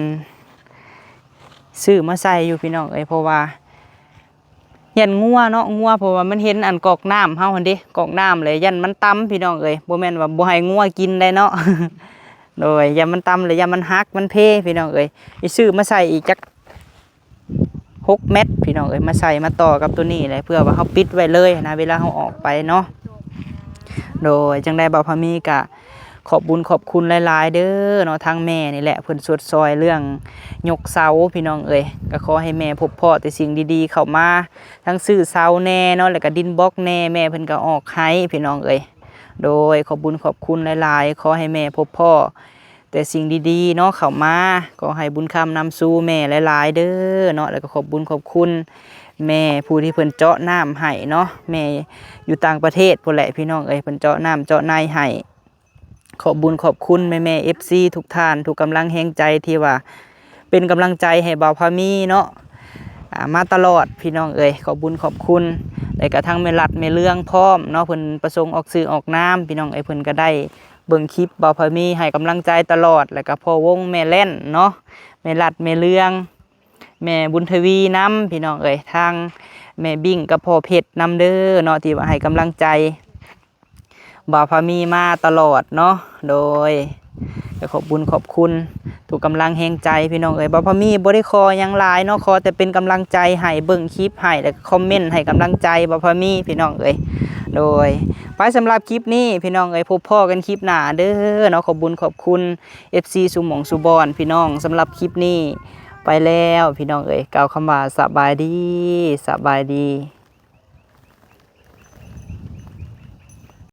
ຊື້ມາໃສ່ຢູ່ ພີ່ນ້ອງເອີຍ ເພາະວ່າ ຢ້ານງົວເນາະ ງົວ ເພາະວ່າມັນເຫັນອັນກອກນ້ຳເຮົາຫັ້ນເດ້ ກອກນ້ຳແລ້ວຢ້ານມັນຕຳ ພີ່ນ້ອງເອີຍ. ບໍ່ແມ່ນວ່າບໍ່ໃຫ້ງົວກິນໄດ໋ເນາະ. ໂດຍ ຢ້ານມັນຕຳແລ້ວຢ້ານມັນຫັກມັນເພ ພີ່ນ້ອງເອີຍ. ຊິຊື້ມາໃສ່ອີກຈັກຫົກແມັດ ພີ່ນ້ອງເອີຍ ມາໃສ່ມາຕໍ່ກັບໂຕນີ້ແຫຼະ ເພື່ອວ່າເຮົາປິດໄວ້ເລີຍນະ ເວລາເຮົາອອກໄປເນາະ. ໂດຍ ຈັ່ງໃດບ່າວພາມີກະ ຂອບບຸນຂອບຄຸນຫຼາຍໆເດີເນາະ ທາງແມ່ນີ້ແຫຼະ ເພິ່ນຊົດຊ່ອຍເລື່ອງຍົກເສົາ ພີ່ນ້ອງເອີຍ. ກໍຂໍໃຫ້ແມ່ພົບພໍ້ແຕ່ສິ່ງດີໆເຂົ້າມາ ທັງຊື້ເສົາແດ່ເນາະ ແລ້ວກໍດິນບລັອກແດ່ ແມ່ເພິ່ນກໍອອກໃຫ້ ພີ່ນ້ອງເອີຍ. ໂດຍ ຂອບບຸນຂອບຄຸນຫຼາຍໆ ຂໍໃຫ້ແມ່ພົບພໍ້ແຕ່ສິ່ງດີໆເນາະເຂົ້າມາ. ຂໍໃຫ້ບຸນຄຳນຳສູ່ແມ່ຫຼາຍໆເດີເນາະ ແລ້ວກໍຂອບບຸນຂອບຄຸນແມ່ຜູ້ທີ່ເພິ່ນເຈາະນ້ຳໃຫ້ເນາະ. ແມ່ຢູ່ຕ່າງປະເທດພຸ້ນແຫຼະ ພີ່ນ້ອງເອີຍ ເພິ່ນເຈາະນ້ຳເຈາະໃນໃຫ້. ຂອບບຸນຂອບຄຸນແມ່ໆ ເອັຟຊີ ທຸກທ່ານ ທຸກກຳລັງແຮງໃຈທີ່ວ່າເປັນກຳລັງໃຈໃຫ້ບ່າວພາມີເນາະ ອ່າ ມາຕະຫຼອດ ພີ່ນ້ອງເອີຍ. ຂອບບຸນຂອບຄຸນ ແລ້ວກະທັງແມ່ລັດແມ່ເລື່ອງພ້ອມເນາະ ເພິ່ນປະສົງອອກຊື່ອອກນາມ ພີ່ນ້ອງເອີຍ. ເພິ່ນກະໄດ້ເບິ່ງຄລິບບ່າວພາມີໃຫ້ກຳລັງໃຈຕະຫຼອດ ແລ້ວກະພໍ່ວົງແມ່ແລ່ນເນາະ ແມ່ລັດແມ່ເລື່ອງ ແມ່ບຸນທະວີນຳ ພີ່ນ້ອງເອີຍ. ທາງແມ່ບິ້ງກັບພໍ່ເພັດນຳເດີເນາະ ທີ່ວ່າໃຫ້ກຳລັງໃຈ ບ່າວພາມີມາຕະຫຼອດເນາະ. ໂດຍ ກໍຂອບບຸນຂອບຄຸນທຸກກຳລັງແຮງໃຈ ພີ່ນ້ອງເອີຍ. ບ່າວພາມີບໍ່ໄດ້ຂໍຫຍັງຫຼາຍເນາະ ຂໍແຕ່ເປັນກຳລັງໃຈໃຫ້ ເບິ່ງຄລິບໃຫ້ ແລ້ວກໍຄອມເມັນໃຫ້ກຳລັງໃຈບ່າວພາມີ ພີ່ນ້ອງເອີຍ. ໂດຍ ໄປ ສຳລັບຄລິບນີ້ ພີ່ນ້ອງເອີຍ ພົບພໍ້ກັນຄລິບໜ້າເດີເນາະ. ຂອບບຸນຂອບຄຸນ ເອັຟຊີ ສູ່ໝ່ອງສູ່ບ່ອນ ພີ່ນ້ອງ. ສຳລັບຄລິບນີ້ໄປແລ້ວ ພີ່ນ້ອງເອີຍ ກ່າວຄຳວ່າສະບາຍດີ ສະບາຍດີ.